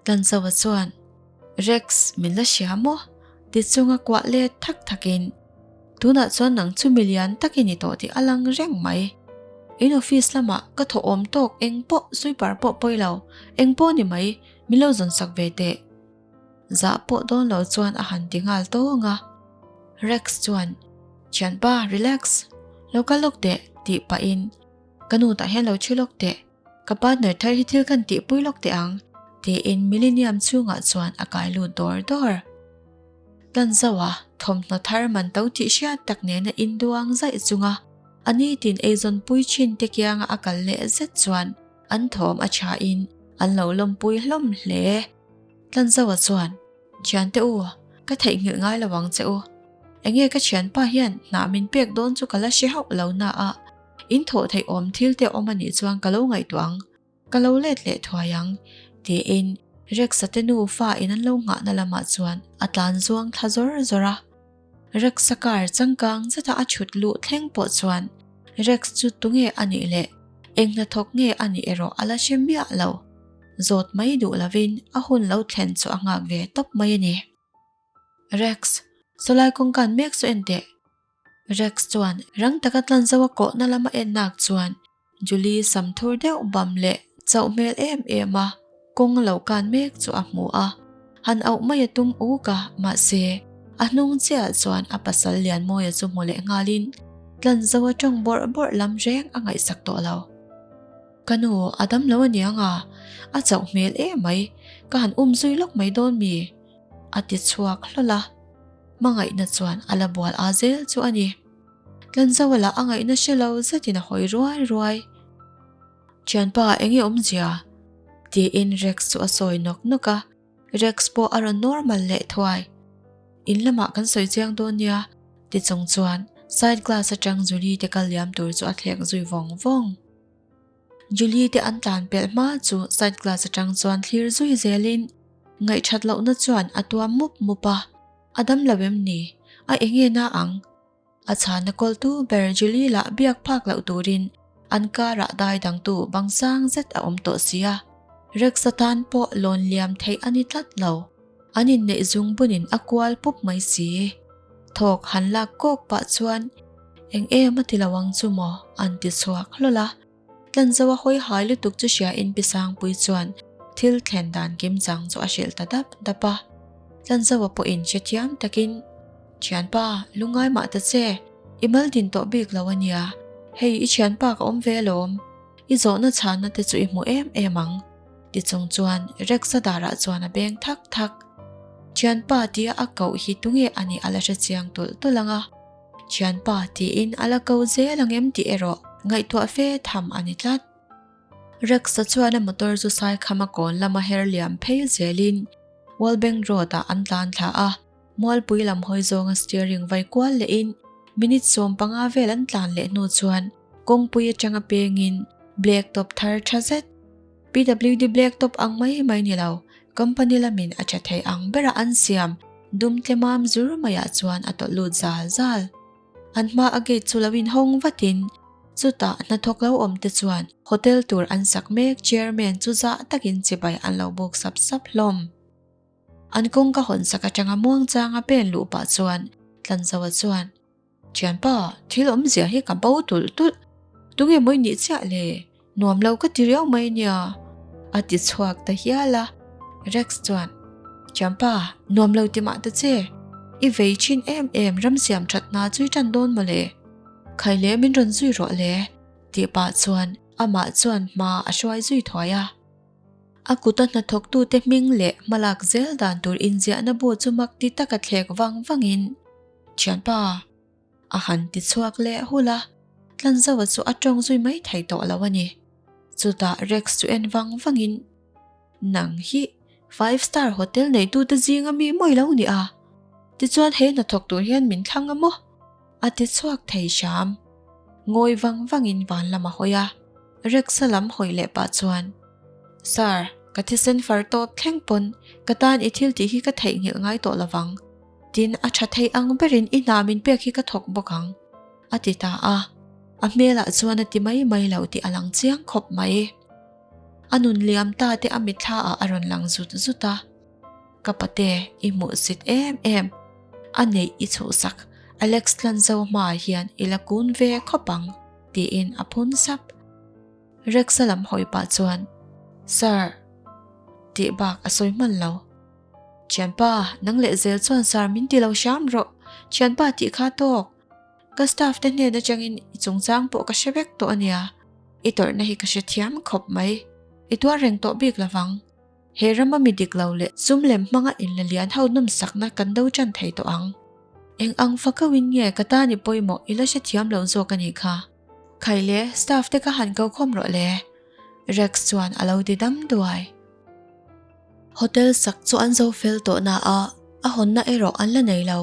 Tlanzova chuan, Rex, min la hria maw? ti chunga kuah let thak thakin, Tunah chuan nang chu milian tak i ni tawh tih a lang reng mai. In office lamah ka thaw awm tawk eng pawh sweeper pawh pawi lo, eng pawh ni mai, min lo zawn sak ve teh. Zah pawh dawn lo chuan a han ti nghal tawng a. Rex chuan, Thianpa, relax, lo kal lawk teh, tih pahin, Ka nu tah hian lo thi lawk teh, ka partner thar hi thil kan tihpui lawk teh ang, tiin Millennium chhungah chuan a kai lut dawr dawr. Tlanzauha thawmhnaw thar man to tih hriat tak nena induang zaih chunga a nitin eizawnpui thin te kianga a kal leh zet chuan an thawm a thain an lo lawmpui hlawm hle. Tlanzauha chuan, Thiante u, ka theihnghilh ngai lo ang che u. Enge ka thianpa hian hnah min pek dawn chu ka la hre hauh lo na a, in thawh theih awm thil te awm a nih chuan ka lo ngaihtuah ang, ka lo let leh thuai ang, tiin Rex-a te nufa in an lo nghahna lamah chuan a tlan zuang thla zawr zawr a. Rex-a car changkang zeta a chhut luh thleng pawh chuan Rex chu tunge a nih leh eng hnathawk nge a nih erawh a la hre miah lo. Zawt mai duh lovin a hun lo thlen chu a nghak ve tawp mai a ni. Rex, sawlai kawngkan mek chu en teh. Rex chuan rang taka tlan zo a kawhna lama en nak chuan Julie sam thur deuh bam leh chauh hmel em em a kawng lo kan mek chu a hmu a. Han auh mai a tum uk a, mahse a hnung chiah chuan a pasal Lianmawia chu hmu leh nghalin tlan zo a tawng bawrh bawrh lam reng a ngaihsak tawh lo. Ka nu, a dam lo aniang a, a chauh hmel em mai, ka han um zui lawk mai dawn mi? A ti chhuak hlawl a, hmangaihna chuan a la bual a zel chu a ni. Tlanzauha lah a ngaihna hre lo zetin a hawi ruai ruai. Thianpa, eng nge awmzia? Tiin Rex chu a sawi nawk nawk a, Rex pawh a rawn normal leh thuai. In lamah kan sawi chiang dawn nia, ti chung chuan side glass atang Julie te kal liam tur chu a thlek zui vawng vawng. Julie te an tlan pelh hma chu side glass atang chuan thlir zui zelin ngaihthat lohna chuan a tuam mup mup a, a dam lo em ni? A enge na ang? A chhana kawltu ber Julie lah biak phak loh turin an karah dai dangtu bang sang zet a awm tawh sia. Rex atan pawh lawn liam theih a ni tlat lo. An inneih zung bunin a kual pup mai si. Thawk han lak kawk pah chuan eng em a ti lo ang chu maw an ti chhuak hlawl a. Tlanzo a hawi hai lutuk chu hria in Pi Sangpui chuan thil thlen dan kim chang chu a hrilh ta dap dap a. Tlanzo a pawhin hrethiam takin, Thianpa, lungngai mah ta che, i mal din tawh bik lo a nia, hei i thianpa ka awm ve alawm, i zawhna chhanna te chu i hmu em em ang. Ti chung chuan Rex-a darah chuan a beng thak thak. Thianpa tia a koh hi tunge a nih a la hre chiang tulh tulh ang a. Thianpa tiin a la ko zel ang em tih erawh ngaihtuah fe tham a ni tlat. Rex-a chuan a motor chu Saikhama kawn lama her liam phei zelin Wallbank Road-ah an tlan thla a. Mualpui lam hawi zawnga steering vai kual lehin minute 15 vel an tlan leh hnu chuan kawngpui atanga pengin black top thar tha zet PWD black top ang mai mai ni lo, company lamin a tha thei ang bera an siam dum tlemam zur maiah chuan a tawlh lut zal zal. An hma a gate chu lo inhawng vatin chutah hnathawk lo awm te chuan hotel tur an sak mek chairman chu zah takin chibai an lo buk sap sap hlawm. An kawngka hawn sak atanga muangchanga pen luh pah chuan Tlanzoa chuan, Thianpa, thil awmzia hi ka bo tulh tulh. Tunge mawi nih chiah le? Nuam lo ka ti riau mai nia. A ti chhuak ta hial a. Rex chuan, Thianpa, nuam lo ti mah ta che. I vei thin em em ram siam that hna chu i tan dawn maw le? Khai le min rawn zui rawh le, tih pah chuan amah chuan hma a hruai zui thuai a. A kuta hnathawktute hming leh hmalak zel dan tur inziahna bu chu mak ti taka thlek vang vangin, Thianpa! a han ti chhuak leh hulh a, Tlanzauha chu a tawng zui mai thei tawh lo a ni. Chutah Rex chu en vang vangin, Nang hi Five Star Hotel neitute zinga mi mawi lo ni a, tichuan he hnathawk tur hian min thlang a maw? A ti chhuak thei hram. Ngawi vang vangin van lam a hawi a, Rex-a lam hawi leh pah chuan, Sir, ka thisen far tawp thleng pawn ka tan i thil tih hi ka theihnghilh ngai tawh lovang. Tin, a tha thei ang berin i hna min pek hi ka thawk bawk ang, a ti ta a. A hmelah chuan a ti mai mai lo tih a lang chiang khawp mai. A nun liam ta te a mitthla ah a rawn lang zut zut a. Ka pate i hmuhsit em em. A neih i chhuhsak Alex Tlanzo hmaah hian i la kun ve khawp ang tiin a phun sap. Rex-a lam hawi pah chuan, Sir. Tih bak a sawi hman lo. Thianpa, nang leh zel chuan sir min ti lo hram rawh. Thianpa tih kha tawk. Ka staff te hnen atangin i chungchang pawh ka hre vek tawh a nia. I tawrhna hi ka hre thiam khawp mai. I tuar reng tawh bik lovang. He rama mi dik lo leh sum lem hmanga inla lian ho nawmsakna kan do tan thei tawh ang. Eng ang fakauin nge ka tan i pawimawh i la hrethiam lo zawk a nih kha. Khai le, staff te ka han ko khawm rawh le. Rex chuan a lo ti dam duai. Hotel sak chu an zo fel tawh na a, a hawnna erawh an la nei lo.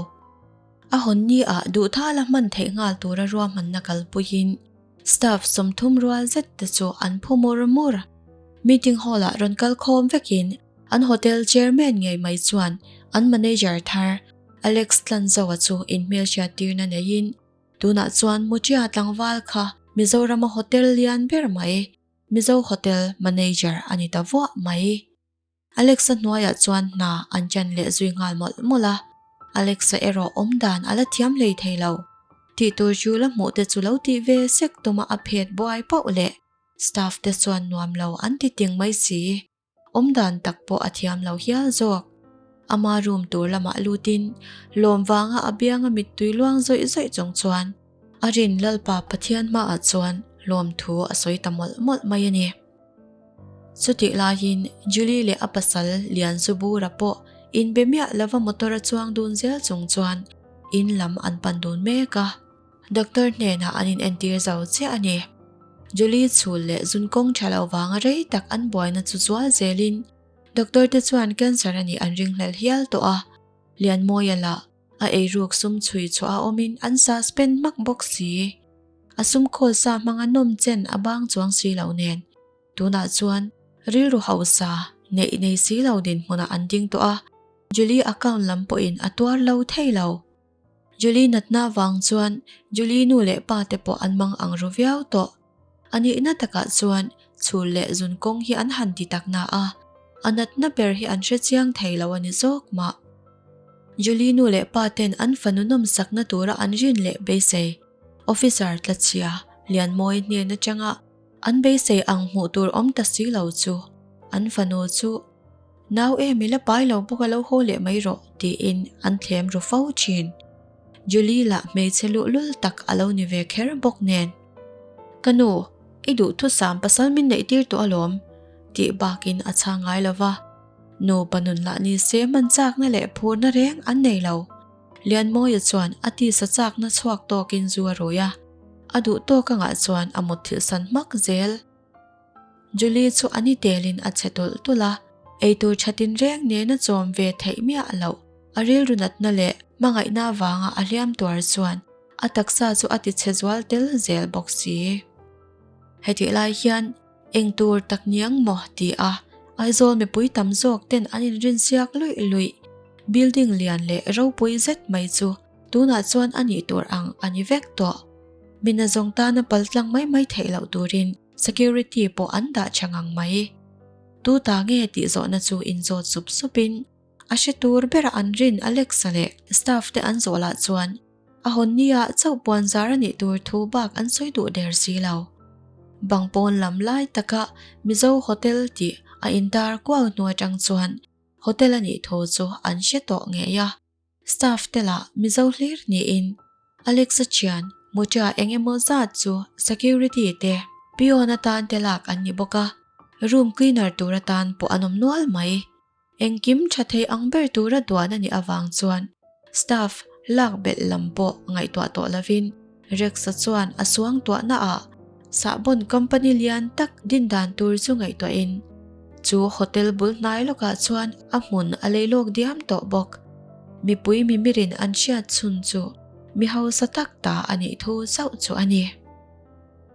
A hawn ni ah duhthala hman theih nghal tura ruahmanna kalpuiin staff 30 rual zet te chu an phu mur mur. Meeting hall ah rawn kal khawm vekin an hotel chairman ngei mai chuan an manager thar Alex Tlanzoa chu inhmelhriat tirna neiin tunah chuan Mutia tlangval kha Mizorama hotel lian ber mai Mizo Hotel manager a ni ta vuah mai. Alexa hnuaiah chuan hna an chan leh zui nghal mawlh mawlh a, Alexa erawh awm dan a la thiam hlei thei lo. Tih tur chu la hmuh te chu lo tih ve sek tuma a phet buai pauh leh staff te chuan nuam lo an ti ting mai si. Awm dan tak pawh a thiam lo hial zawk. Ama room tur lamah lutin lawm vanga a bianga mittui luang zawih zawih chung chuan a rin Lalpa Pathian hmaah chuan lawmthu a sawi ta mawlh mawlh mai a ni. Chutih laiin Julie leh a pasal Lianzubura pawh inbe miah lova motor a chuang dun zel chung chuan in lam an pan dun mek a. Doctor hnenah an inentir zo chiah a ni. Julie chhul leh zun kawng tha lo vanga rei tak an buaina chu zual zelin doctor te chuan cancer a nih an ringhlel hial tawh a. Lianmawia lah a eiruk sum chhui chhuah a awmin an suspend hmak bawk si. A sum khawl sa hmanga nawm chen a bang chuang si lo nen. Tunah chuan rilru hausa neih nei si lo dinhmunah an ding tawh a, Julie account lam pawhin a tuar lo thei lo. Julie natna vang chuan Julie nu leh pa te pawh an mang ang ru viau tawh. A nihna takah chuan chhul leh zun kawng hi an han ti tak na a, a natna ber hi an hre chiang thei lo a ni zawk mah. Julie nu leh pa ten an fanu nawmsakna tura an rin leh beisei officer tlachhia Lianmawi hnen atanga an beisei ang hmuh tur awm ta si lo chu an fanu chu Nau em i la pai lo bawk a lo haw leh mai rawh tiin an thlem ru fo thin. Julie lah hmeichhe luhlul tak a lo ni ve kher bawk nen. Ka nu, i duhthusam pasal min neih tir tawh alawm tih bakin a chhang ngai lo va. Nupa nun lah ni se hman chakna leh phurna reng an nei lo. Lianmawia chuan a tisa chakna chhuak tawkin zu a rui a, a duh tawk angah chuan a mutthilh san hmak zel. Julie chu a ni telin a che tulh tulh a, eitur tha tinreng nena chawm ve theih miah loh. A rilru natna leh hmangaihna avanga a hliam tuar chuan a taksa chu a tichhe zual tel zel bawk si. Hetih lai hian eng tur tak niang maw ti a Aizawl mipui tam zawk ten an inrinsiak luih luih. Building lian leh ropui zet mai chu tunah chuan a nih tur ang a ni vek tawh. Mina zawng tana paltlang mai mai theih loh turin security pawh an dah tha ngang mai. Tu ta nge tih zawhna chu inzawt sup supin a hre tur bera an rin Alexa leh staff te an zawh lah chuan a hawn nia chauh puan zar a nih tur thu bak an sawi duh der si lo. Bang pawn lam lai taka Mizo Hotel tih a intar kuau hnu atang chuan hotel a nih thu chu an hre tawh ngei a. Staff te lah Mizo hlir niin Alexa thian Mucha eng emaw zat chu security te peon atan te lak an ni bawk a, room cleaner tur atan pawh an awm nual mai. Engkim tha thei ang ber tura duan a nih avang chuan staff lak belh lam pawh ngaihtuah tawh lovin Rex-a chuan a suangtuahna ah sahbawn company lian tak din dan tur chu ngaihtuahin chu hotel bul hnai lawkah chuan a hmun a lei lawk diam tawh bawk. Mipui mimirin an hriat chhun chu mi hausa tak ta a nih thu chauh chu a ni.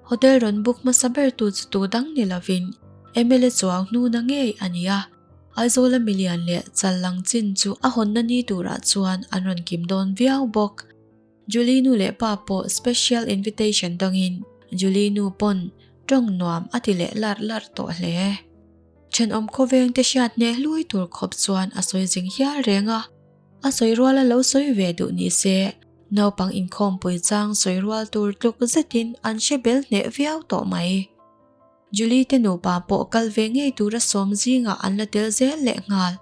Hotel rawn book hmasa ber tu chu tu dang ni lovin mla chuang hnuna ngei a ni a. Aizawla milian leh chal lang chin chu a hawnna ni turah chuan an rawn kim dawn viau bawk. Julie nu leh pa pawh special invitation dawngin Julie nu pawn tawng nuam a ti leh larh larh tawh hle. Thenawm khawveng te hriat hneh hlui tur khawp chuan a sawi zing hial reng a. A sawi rual a lo sawi ve duh ni se, naupang inkhawmpui chang sawi rual tur tluk zetin an hre bel hneh viau tawh mai. Julie te nupa pawh kal ve ngei tura sawm zingah an la tel zel leh nghal.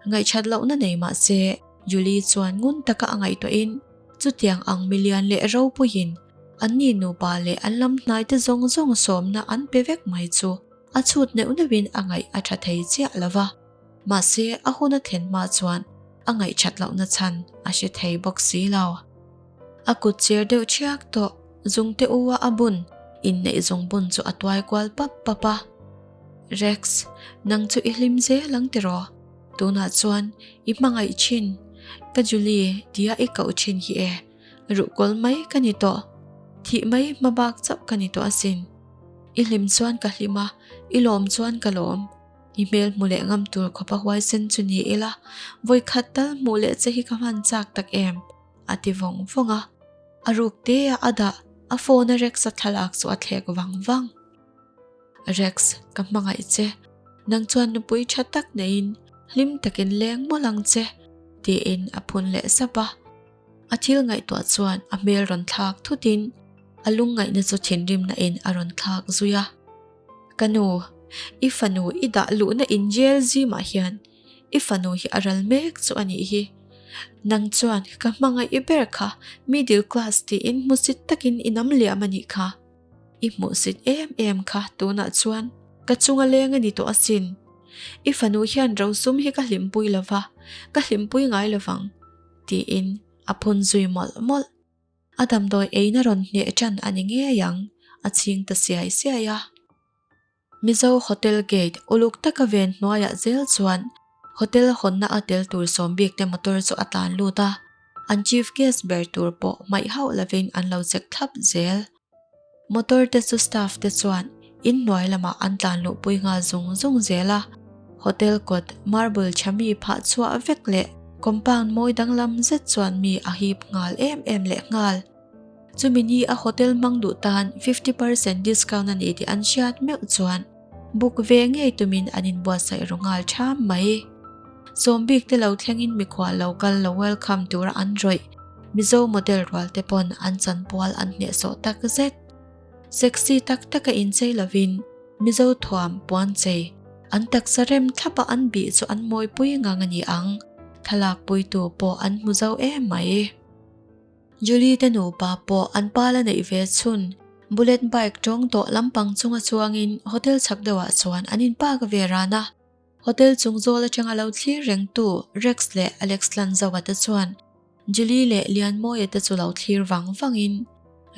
Ngaihṭhat lohna nei mah se, Julie chuan ngun taka a ngaihtuahin chutiang ang milian leh ropuiin anni nupa leh an lam hnaite zawng zawng sawmna an pe vek mai chu a chhut neuh neuhin a ngaih a ṭha thei chiah lo va. Mahse, a hun a thlen hma chuan a ngaihṭhat lohna chhan a hre thei bawk si lo. A kut cher deuh ṭhiak tawh zungte u a a bun inneih zung bun chu a tuai kual pap pap a. Rex, nang chu i hlim zel ang tiraw? Tunah chuan i hmangaih thin, ka Julie tia i koh thin hi e, ruhkawl mai ka ni tawh. Thih mai hma bak chauh ka ni tawh asin. I hlim chuan ka hlim a, i lawm chuan ka lawm. I hmel hmu leh ngam tur khawpa huaisen chu ni ila, vawikhat tal hmuh leh che hi ka hman chak tak em? a ti vawng vawng a. A ruk te a a dah, a phone a Rex-a thlalak chu a thlek vang vang. Rex, ka hmangaih che. Nang chuan nupui tha tak neiin hlim takin leng mawlh ang che, tiin a phun leh sap a. A thil ngaihtuah chuan a hmel rawn thlak thutin a lungngaihna chu thinrimna in a rawn thlak zui a. Ka nu, i fanu i dah luhna in jail zimah hian i fanu hi a ral mek chu a nih hi. Nang chuan ka hmangaih i ber kha middle class tiin hmusit takin i nam liam a nih kha. I hmuhsit em em kha tunah chuan ka chunga leng a ni tawh asin. I fanu hian rosum hi ka hlimpui lova, ka hlimpui ngai lovang tiin a phun zui mawlh mawlh. A damdawi eina rawn hneh ṭan a ni ngei ang, a chhing ta siai siai a. Mizo Hotel Gate uluk taka ven hnuaiah zel chuan hotel hawnna a tel tur sawm bik te motor chu a tlan lut a, an chief guest ber tur pawh hmaih hauh lovin an lo check thlap zel. Motor te chu staff te chuan in hnuai lamah an tlan luhpui nghal zung zung zel a, hotel kawt marble tha mi phah chhuah vek leh compound mawi danglam zet chuan mi a hip nghal em em leh nghal. Chumi ni a hotel hmang duh tan 50% discount a ni tih an hriat meuh chuan book ve ngei tumin an inbuatsaih ru nghal ṭham mai. Sawm bik te lo thlengin mikhual lo kal lo welcome tura an rawih Mizo model rual te pawn an chanpual an hnehsawh tak zet. Sexy tak taka inchei lovin Mizo thuam puan chei an taksa rem thlapa an bih chu an mawipui ngang a ni ang, thlalak puitu pawh an hmu zo em mai. Julie te nupa pawh an pa la neih ve chhun bullet bike tawng tawh lampang chunga chuangin hotel chhak deuhah chuan an inpark ve ran a. Hotel chung zawl atanga lo thlir rengtu Rex leh Alex Lanzawa te chuan Julie leh Lianmawia te chu lo thlir vang vangin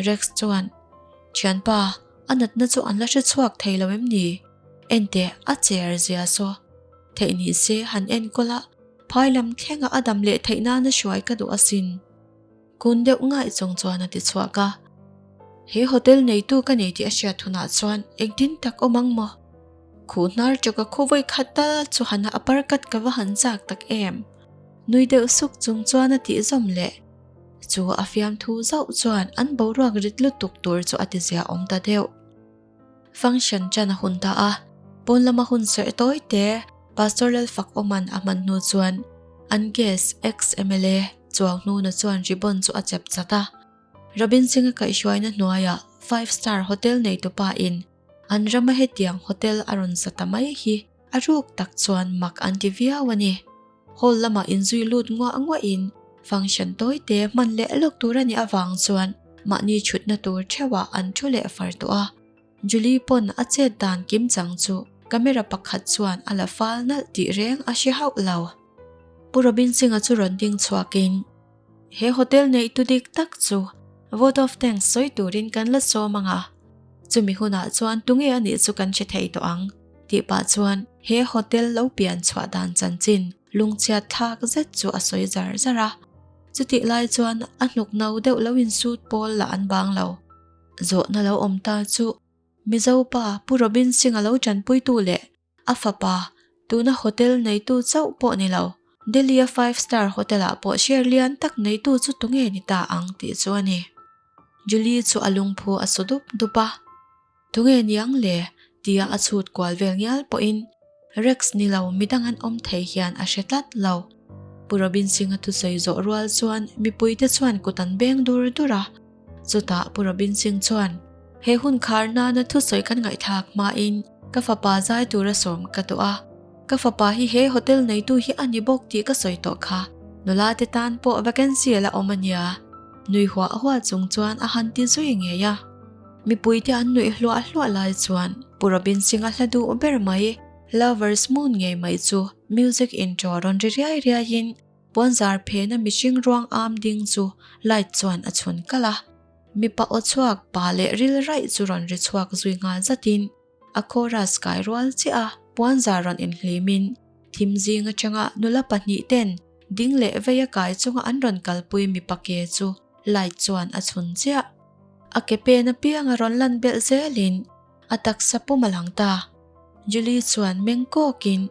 Rex chuan, Thianpa, a natna chu an la hre chhuak thei lo em ni? Enteh, a cher zia saw. Theih ni se han enkawl a, phai lam thlenga a dam leh theih nana hruai ka duh asin. Kun deuh ngaih chung chuan a ti chhuak a. He hotel neitu ka nei tih a hriat hunah chuan engtin tak awm ang maw? Khuh hnar chawka khaw vawi khat tal chu han a par kat ka va han chak tak em? Nui deuh suk chung chuan a tih zawm leh. Chu a fiamthu zauh chuan an boruak rit lutuk tur chu a ti zia awm ta deuh. Function ṭan a hun ta a, pawn lama hun serh tawi te Pastor Lalfakawma'n a hman hnu chuan an guest ex-MLA Chuang Hnuna chuan ribbon chu a chep chat a. Robin Singh-a kaihhruaina hnuaiah Five Star Hotel neitupa in an rama hetiang hotel a rawn sa ta mai hi a ruk tak chuan mak an ti viau a ni. Hall lamah inzui lut nguah nguahin function tawi te hman leh lawk tur a nih avang chuan mahni thutna tur theuhah an thu leh far tawh a. Julie pawn a chet dan kim chang chu camera pakhat chuan a la fal nalh tih reng a hre hauh lo. Pu Robin Singh-a chu rawn ding chhuakin, He hotel neih tu dik tak chu vote of thanks sawi turin kan la sawm ang a, chumi hunah chuan tunge a nih chu kan hre thei tawh ang. Tih pah chuan he hotel lo pian chhuah dan chanchin lungchhiat thlak zet chu a sawi zar zar a. Chutih lai chuan a hnuk no deuh lo insut pawl lah an bang lo. Zawhna lo awm ta chu Mizo pa Pu Robin Singh-a lo tanpuitu leh a fapa tuna hotel neitu chauh pawh ni lo, Delhi-a five star hotel-ah pawh share lian tak neitu chu tunge ni ta ang tih chu a ni. Julie chu a lungphu a su dup dup a. Tunge niang le? tia a chhut kual vel ngial pawhin. Rex ni lo midang an awm thei hian a hre tlat lo. Pu Robin Singh-a thusawi zawh rual chuan mipuite chuan kut an beng dur dur a. Chutah Pu Robin Singh chuan, He hun khar nana thusawi kan ngaihthlak hmain ka fapa zai tura sawm ka duh a. Ka fapa hi he hotel neitu hi a ni bawk tih ka sawi tawh kha. Nula te tan pawh vacancy a la awm a nia. Nui huah huah chung chuan a han ti zui ngei a. Mipuite an nuih hluah hluah lai chuan Pu Robin Singh-a hla duh ber mai Lover's Moon ngei mai chu music intro rawn ri riai riaiin Puanzar phena mihring ruang am ding chu light chuan a chhun kalh a. Mipa aw chhuak pa leh ril raih chu rawn ri chhuak zui nghal zatin a chorus kai rual chiah a, puanzar rawn inhlimin thim zing atanga nula pahnih ten ding leh vei a kai chunga an rawn kalpui mipa ke chu light chuan a chhun chiah. A ke pen apiang a rawn lan belh zelin a taksa pum a lang ta. Julie chuan meng kawkin,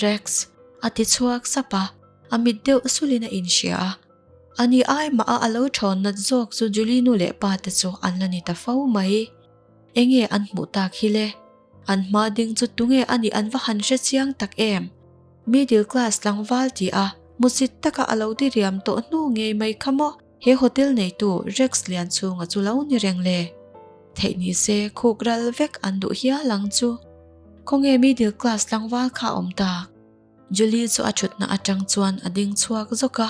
Rex, a ti chhuak sap a, a mit deuh sulin a inhria a. Ani ai mah a a lo thawn nat zawk chu Julie nu leh pa te chu an la ni ta fo mai. Enge an hmuh tak hi le? An hma ding chu tunge a nih an va han hre chiang tak em? Middle class tlangval ti a, musit taka a lo diriam tawh hnu ngei mai kha maw? He hotel neitu Rex Lianchhunga chu lo ni reng le. Theih ni se khuk ral vek an duh hial ang chu. Khawnge middle class tlangval kha a awm tak? Julie chu a thutna atang chuan a ding chhuak zawk a.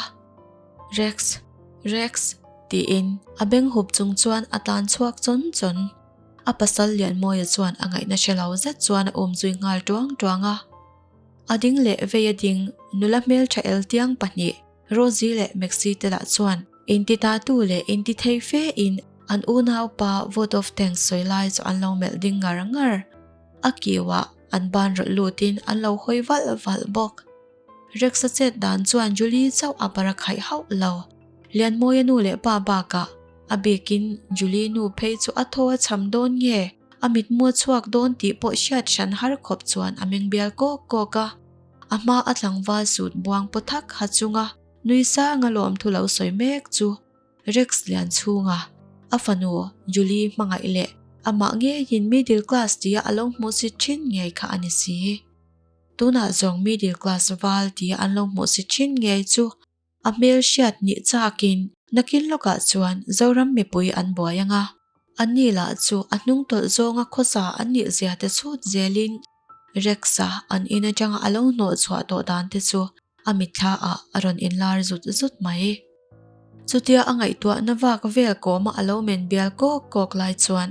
Rex, Rex tiin a beng hup chung chuan a tlan chhuak chawn chawn. A pasal Lianmawia chuan a ngaihna hre lo zet chuan a um zui nghal tuang tuang a. A ding leh vei a ding nula hmeltha eltiang pahnih Rosie leh Maxie te lah chuan intitatu leh intithei fe in an unaupa vote of thanks sawi lai chu an lo melh ding ngar ngar. A kiuah an ban rawlh lutin an lo hawi valh valh bawk. Rex-a chet dan chuan Julie chauh a bara khaih hauh lo. Lianmawia nu leh pa bakah a bikin Julie nu phei chu a thaw a cham dawn nge a mitmu a chhuak dawn tih pawh hriat hran har khawp chuan a meng bial kawk kawk a. A hma a tlangval sut buang paw thak ha chunga nui sanga lawmthu lo sawi mek chu Rex lian chhunga a fanu Julie hmangaih leh amah ngeiin middle class tia a lo hmuhsit thin ngei kha a ni si. Tunah zawng middle class val tia an lo hmuhsit thin ngei chu A hmel hriat nih chakin nakin lawkah chuan Zoram mipui an buai ang a, anni lah chu a hnung tawlh zawnga khawsa an nih zia te chhut zelin Rex-a an in atanga a lo hnawh chhuah tawh dan te chu a mitthla ah a rawn inlar zut zut mai. Chutia a ngaihtuahna vak vel kawma a lo men bial kawk kawk lai chuan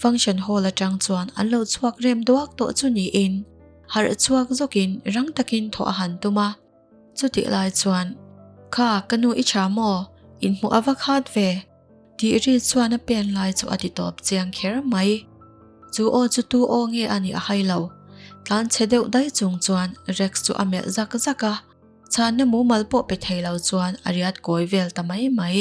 function hall atang chuan an lo chhuak rem duak tawh chu niin harh chhuak zawkin rang takin thawh a han tum a. Chutih lai chuan, Kha, ka nu i tha maw? Inhmuh a va khat ve? tih ri chuan a pen lai chu a ti tawp chiang kher mai. Chu aw chu tu aw nge a nih a hai lo. Tlan chhe deuh daih chung chuan Rex chu a melh zak zak a, chhanna mumal pawh pe thei lo chuan a riat kawi vel ta mai mai.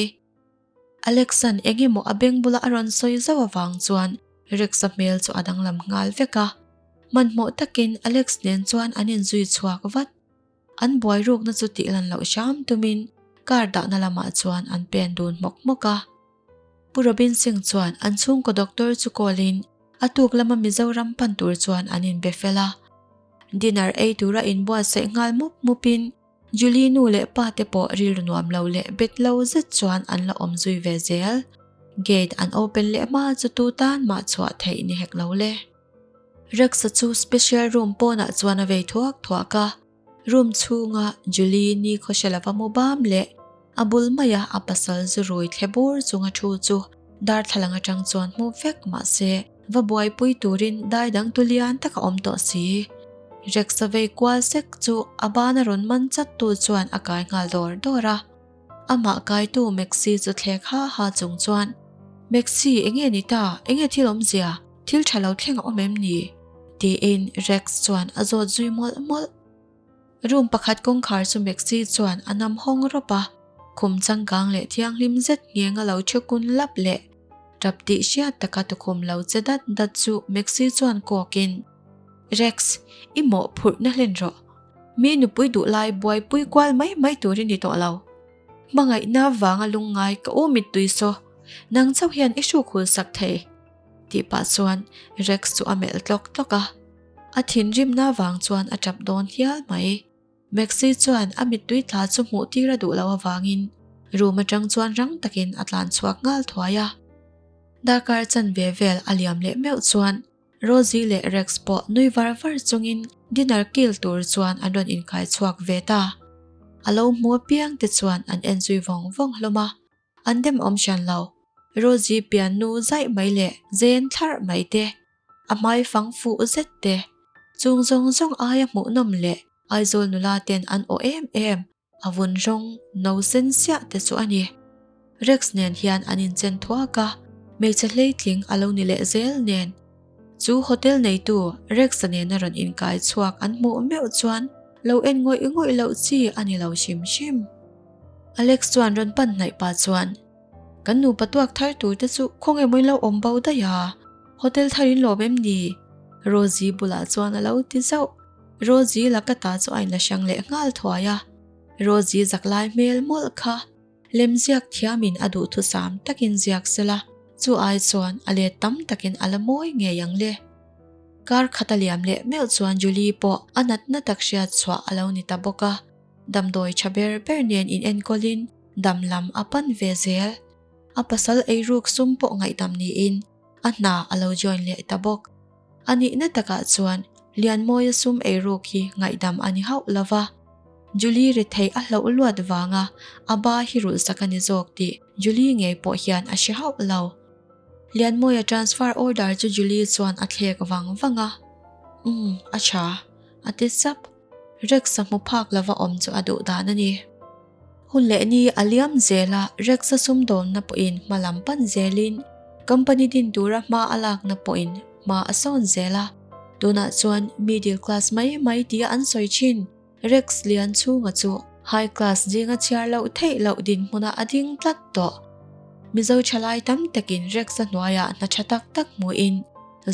Alex-a'n eng emaw a beng bula a rawn sawi zauh avang chuan Rex-a hmel chu a danglam nghal vek a. Hmanhmawh takin Alex nen chuan an inzui chhuak vat. An buai rukna chu tih lan loh hram tumin car dahna lamah chuan an pen dun hmawk hmawk a. Pu Robin Singh chuan an chhungkaw doctor chu call in a tuk lama Mizoram pan tur chuan an inbe fel a. Dinner ei tura inbuatsaih nghal mup mupin Julie nu leh pa te pawh rilru nuam lo leh bet lo zet chuan an la awm zui ve zel. Gate an open leh hma chu tu tan mah chhuah theih ni hek lo le. Rex-a chu special room pawnah chuan a vei thuak thuak a, room chhunga Julie ni khawhre lova mu bam leh a bul maia a pasal zu rui thle bur chunga thu chu darthlalang atang chuan hmu vek mahse va buaipui turin dai dang tu lian tak a awm tawh si. Rex-a vei kual sek chu a bana rawn man chat tu chuan a kai nghal dawr dawr a. Amah kaitu Maxi chu thlek ha ha chung chuan, Maxi, enge ni ta? Enge thil awmzia? Thil tha lo thleng a awm em ni? Tiin Rex chuan a zawt zui mawlh mawlh. Room pakhat kawngkhar chu Maxi chuan a nam hawng rawp a, khum changkang leh thianghlim zet ngheng a lo thu kun lap leh tap tih hriat taka tukhum lo che dat dat chu Maxi chuan kawkin, Rex, i mawhphurhna hlen rawh. Mi nupui duh lai buaipui kual mai mai tur i ni tawh lo. Hmangaihna vanga lungngai ka u mittui saw, nang chauh hian i hruk hul sak thei. Tih pah chuan Rex chu a melh tlawk tlawk a. A thinrimna vang chuan a tap dawn hial mai. Maxi chuan a mittui tla chu hmuh tir a duh loh avangin room atang chuan rang takin a tlan chhuak nghal thuai a. Darkar chanve vel a liam leh meuh chuan Rosie leh Rex pawh nui var var chungin dinner kil tur chuan an rawn inkai chhuak ve ta. A lo hmu apiang te chuan an en zui vawng vawng hlawm a, an dem awm hran lo. Rosie pian nu zaih mai leh zen thlarh mai te, a hmai fang fuh zet te, chung zawng zawng aia hmuhnawm leh Aizawl nula ten an awh em em. A vun rawng no sen siah te chu a ni. Rex nen hian an inchen thuak a, hmeichhe hleitling a lo ni leh zel nen. Chu hotel neitu Rex-a nena rawn inkai chhuak an hmuh meuh chuan lo en ngawih ngawih loh chi a ni lo hrim hrim. Alex chuan rawn pan hnaih pah chuan, Kan nupa tuak thar tur te chu khaw nge maw in lo awm bo daih a? Hotel thar in lawm em ni? Rosie bulah chuan a lo ti zauh. Rosie laka ta chu a inla hrang leh nghal thuai a, Rosie zak lai hmel mawlh kha lemziak thiamin a duhthusam takin ziak sela, chu ai chuan a let tam takin a la mawi ngei ang le. Kar khat a liam leh meuh chuan Julie pawh a natna tak hriat chhuah a lo ni ta bawk a, damdawi tha ber ber nen inenkawlin dam lam a pan ve zel. A pasal eiruk sum pawh ngaihdam niin a hna a lo join leh ta bawk. A nihna takah chuan Lianmawia sum eiruk hi ngaihdam a ni hauh lo va, Julie rethei a hlauh luat vanga a ba hi rulhsak a ni zawk tih Julie ngei pawh hian a hre hauh lo. Lianmawia transfer order chu Julie chuan a thlek vang vang a, Umm, a tha, a ti sap. Rex-a hmu phak lova awm chu a duh dan a ni. Hun leh ni a liam zel a, Rex-a sumdawnna pawhin hma lam pan zelin company din tura hma a lakna pawhin hma a sawn zel a. Tunah chuan middle class mai mai tia an sawi thin. Rex lian chhunga chu high class zinga chhiar loh theih loh dinhmunah a ding tlat tawh. Mizo thalai tam takin Rex-a hnuaiah hna tha tak tak hmuhin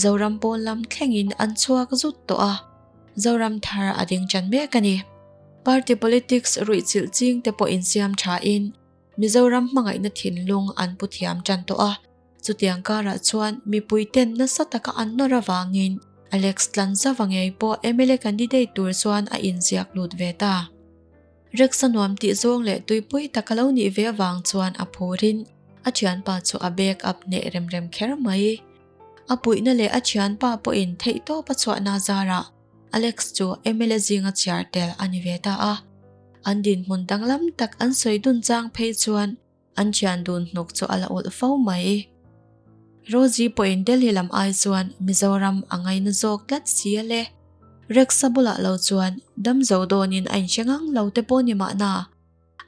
Zoram pawn lam thlengin an chhuak zut tawh a. Zoram thar a ding chan mek a ni. Party politics ruihchilh ching te pawh insiam thain Mizoram hmangaihna thinlung an pu thiam tan tawh a, chutiang karah chuan mipui ten nasa taka an nawr avangin Alex Tlanzava ngei pawh mla candidate tur chuan a inziak lut ve ta. Rex-a nuam tih zawng leh tuipui tak a lo nih ve avang chuan a phurin a thianpa chu a back up hneh rem rem kher mai. A puihna leh a thianpa pawhin theihtawp a chhuahna zarah Alex chu mla zinga chhiar tel a ni ve ta a. An dinhmun danglam tak an sawi dun chang phei chuan an thian dun hnuk chu a la ulh fo mai. Rosie pawhin Delhi lam ai chuan Mizoram a ngaina zawk tlat si a le. Rex-a bulah lo chuan dam zo dawnin a inhre ngang lo te pawh ni mahna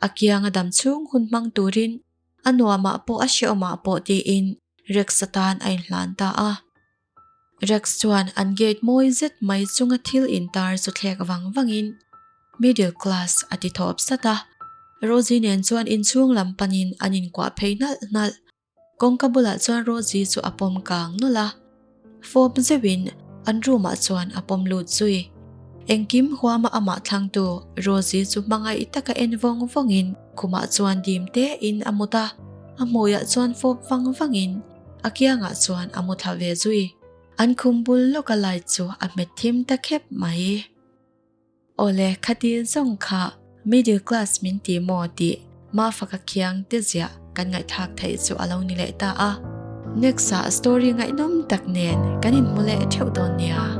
a kianga dam chhung hun hmang turin A nuamah pawh a hrehawmah pawh tiin Rex-a tan a inhlan ta a. Rex chuan an gate mawi zet mai chunga thil intar chu thlek vang vangin Middle class a ti thawp sat a. Rosie nen chuan inchhung lam panin an inkuah phei nalh nalh. Kawngka bulah chuan Rosie chu a pawm kang nawlh a. Fawp zeuhin an room ah chuan a pawm lut zui. Engkim huama amah thlangtu Rosie chu hmangaih taka en vawng vawngin khumah chuan dim tein a mut a, a hmuiah chuan fawp vang vangin a kiangah chuan a mu thla ve zui. An khum bul lawka light chu a hmet thim ta khep mai. Awle khati zawng kha middle class min ti maw tih Mafaka khiang te ziah kan ngaihthlak theih chu a lo ni leh ta a. Next ah story ngaihnawm tak nen kan inhmu leh theuh dawn nia.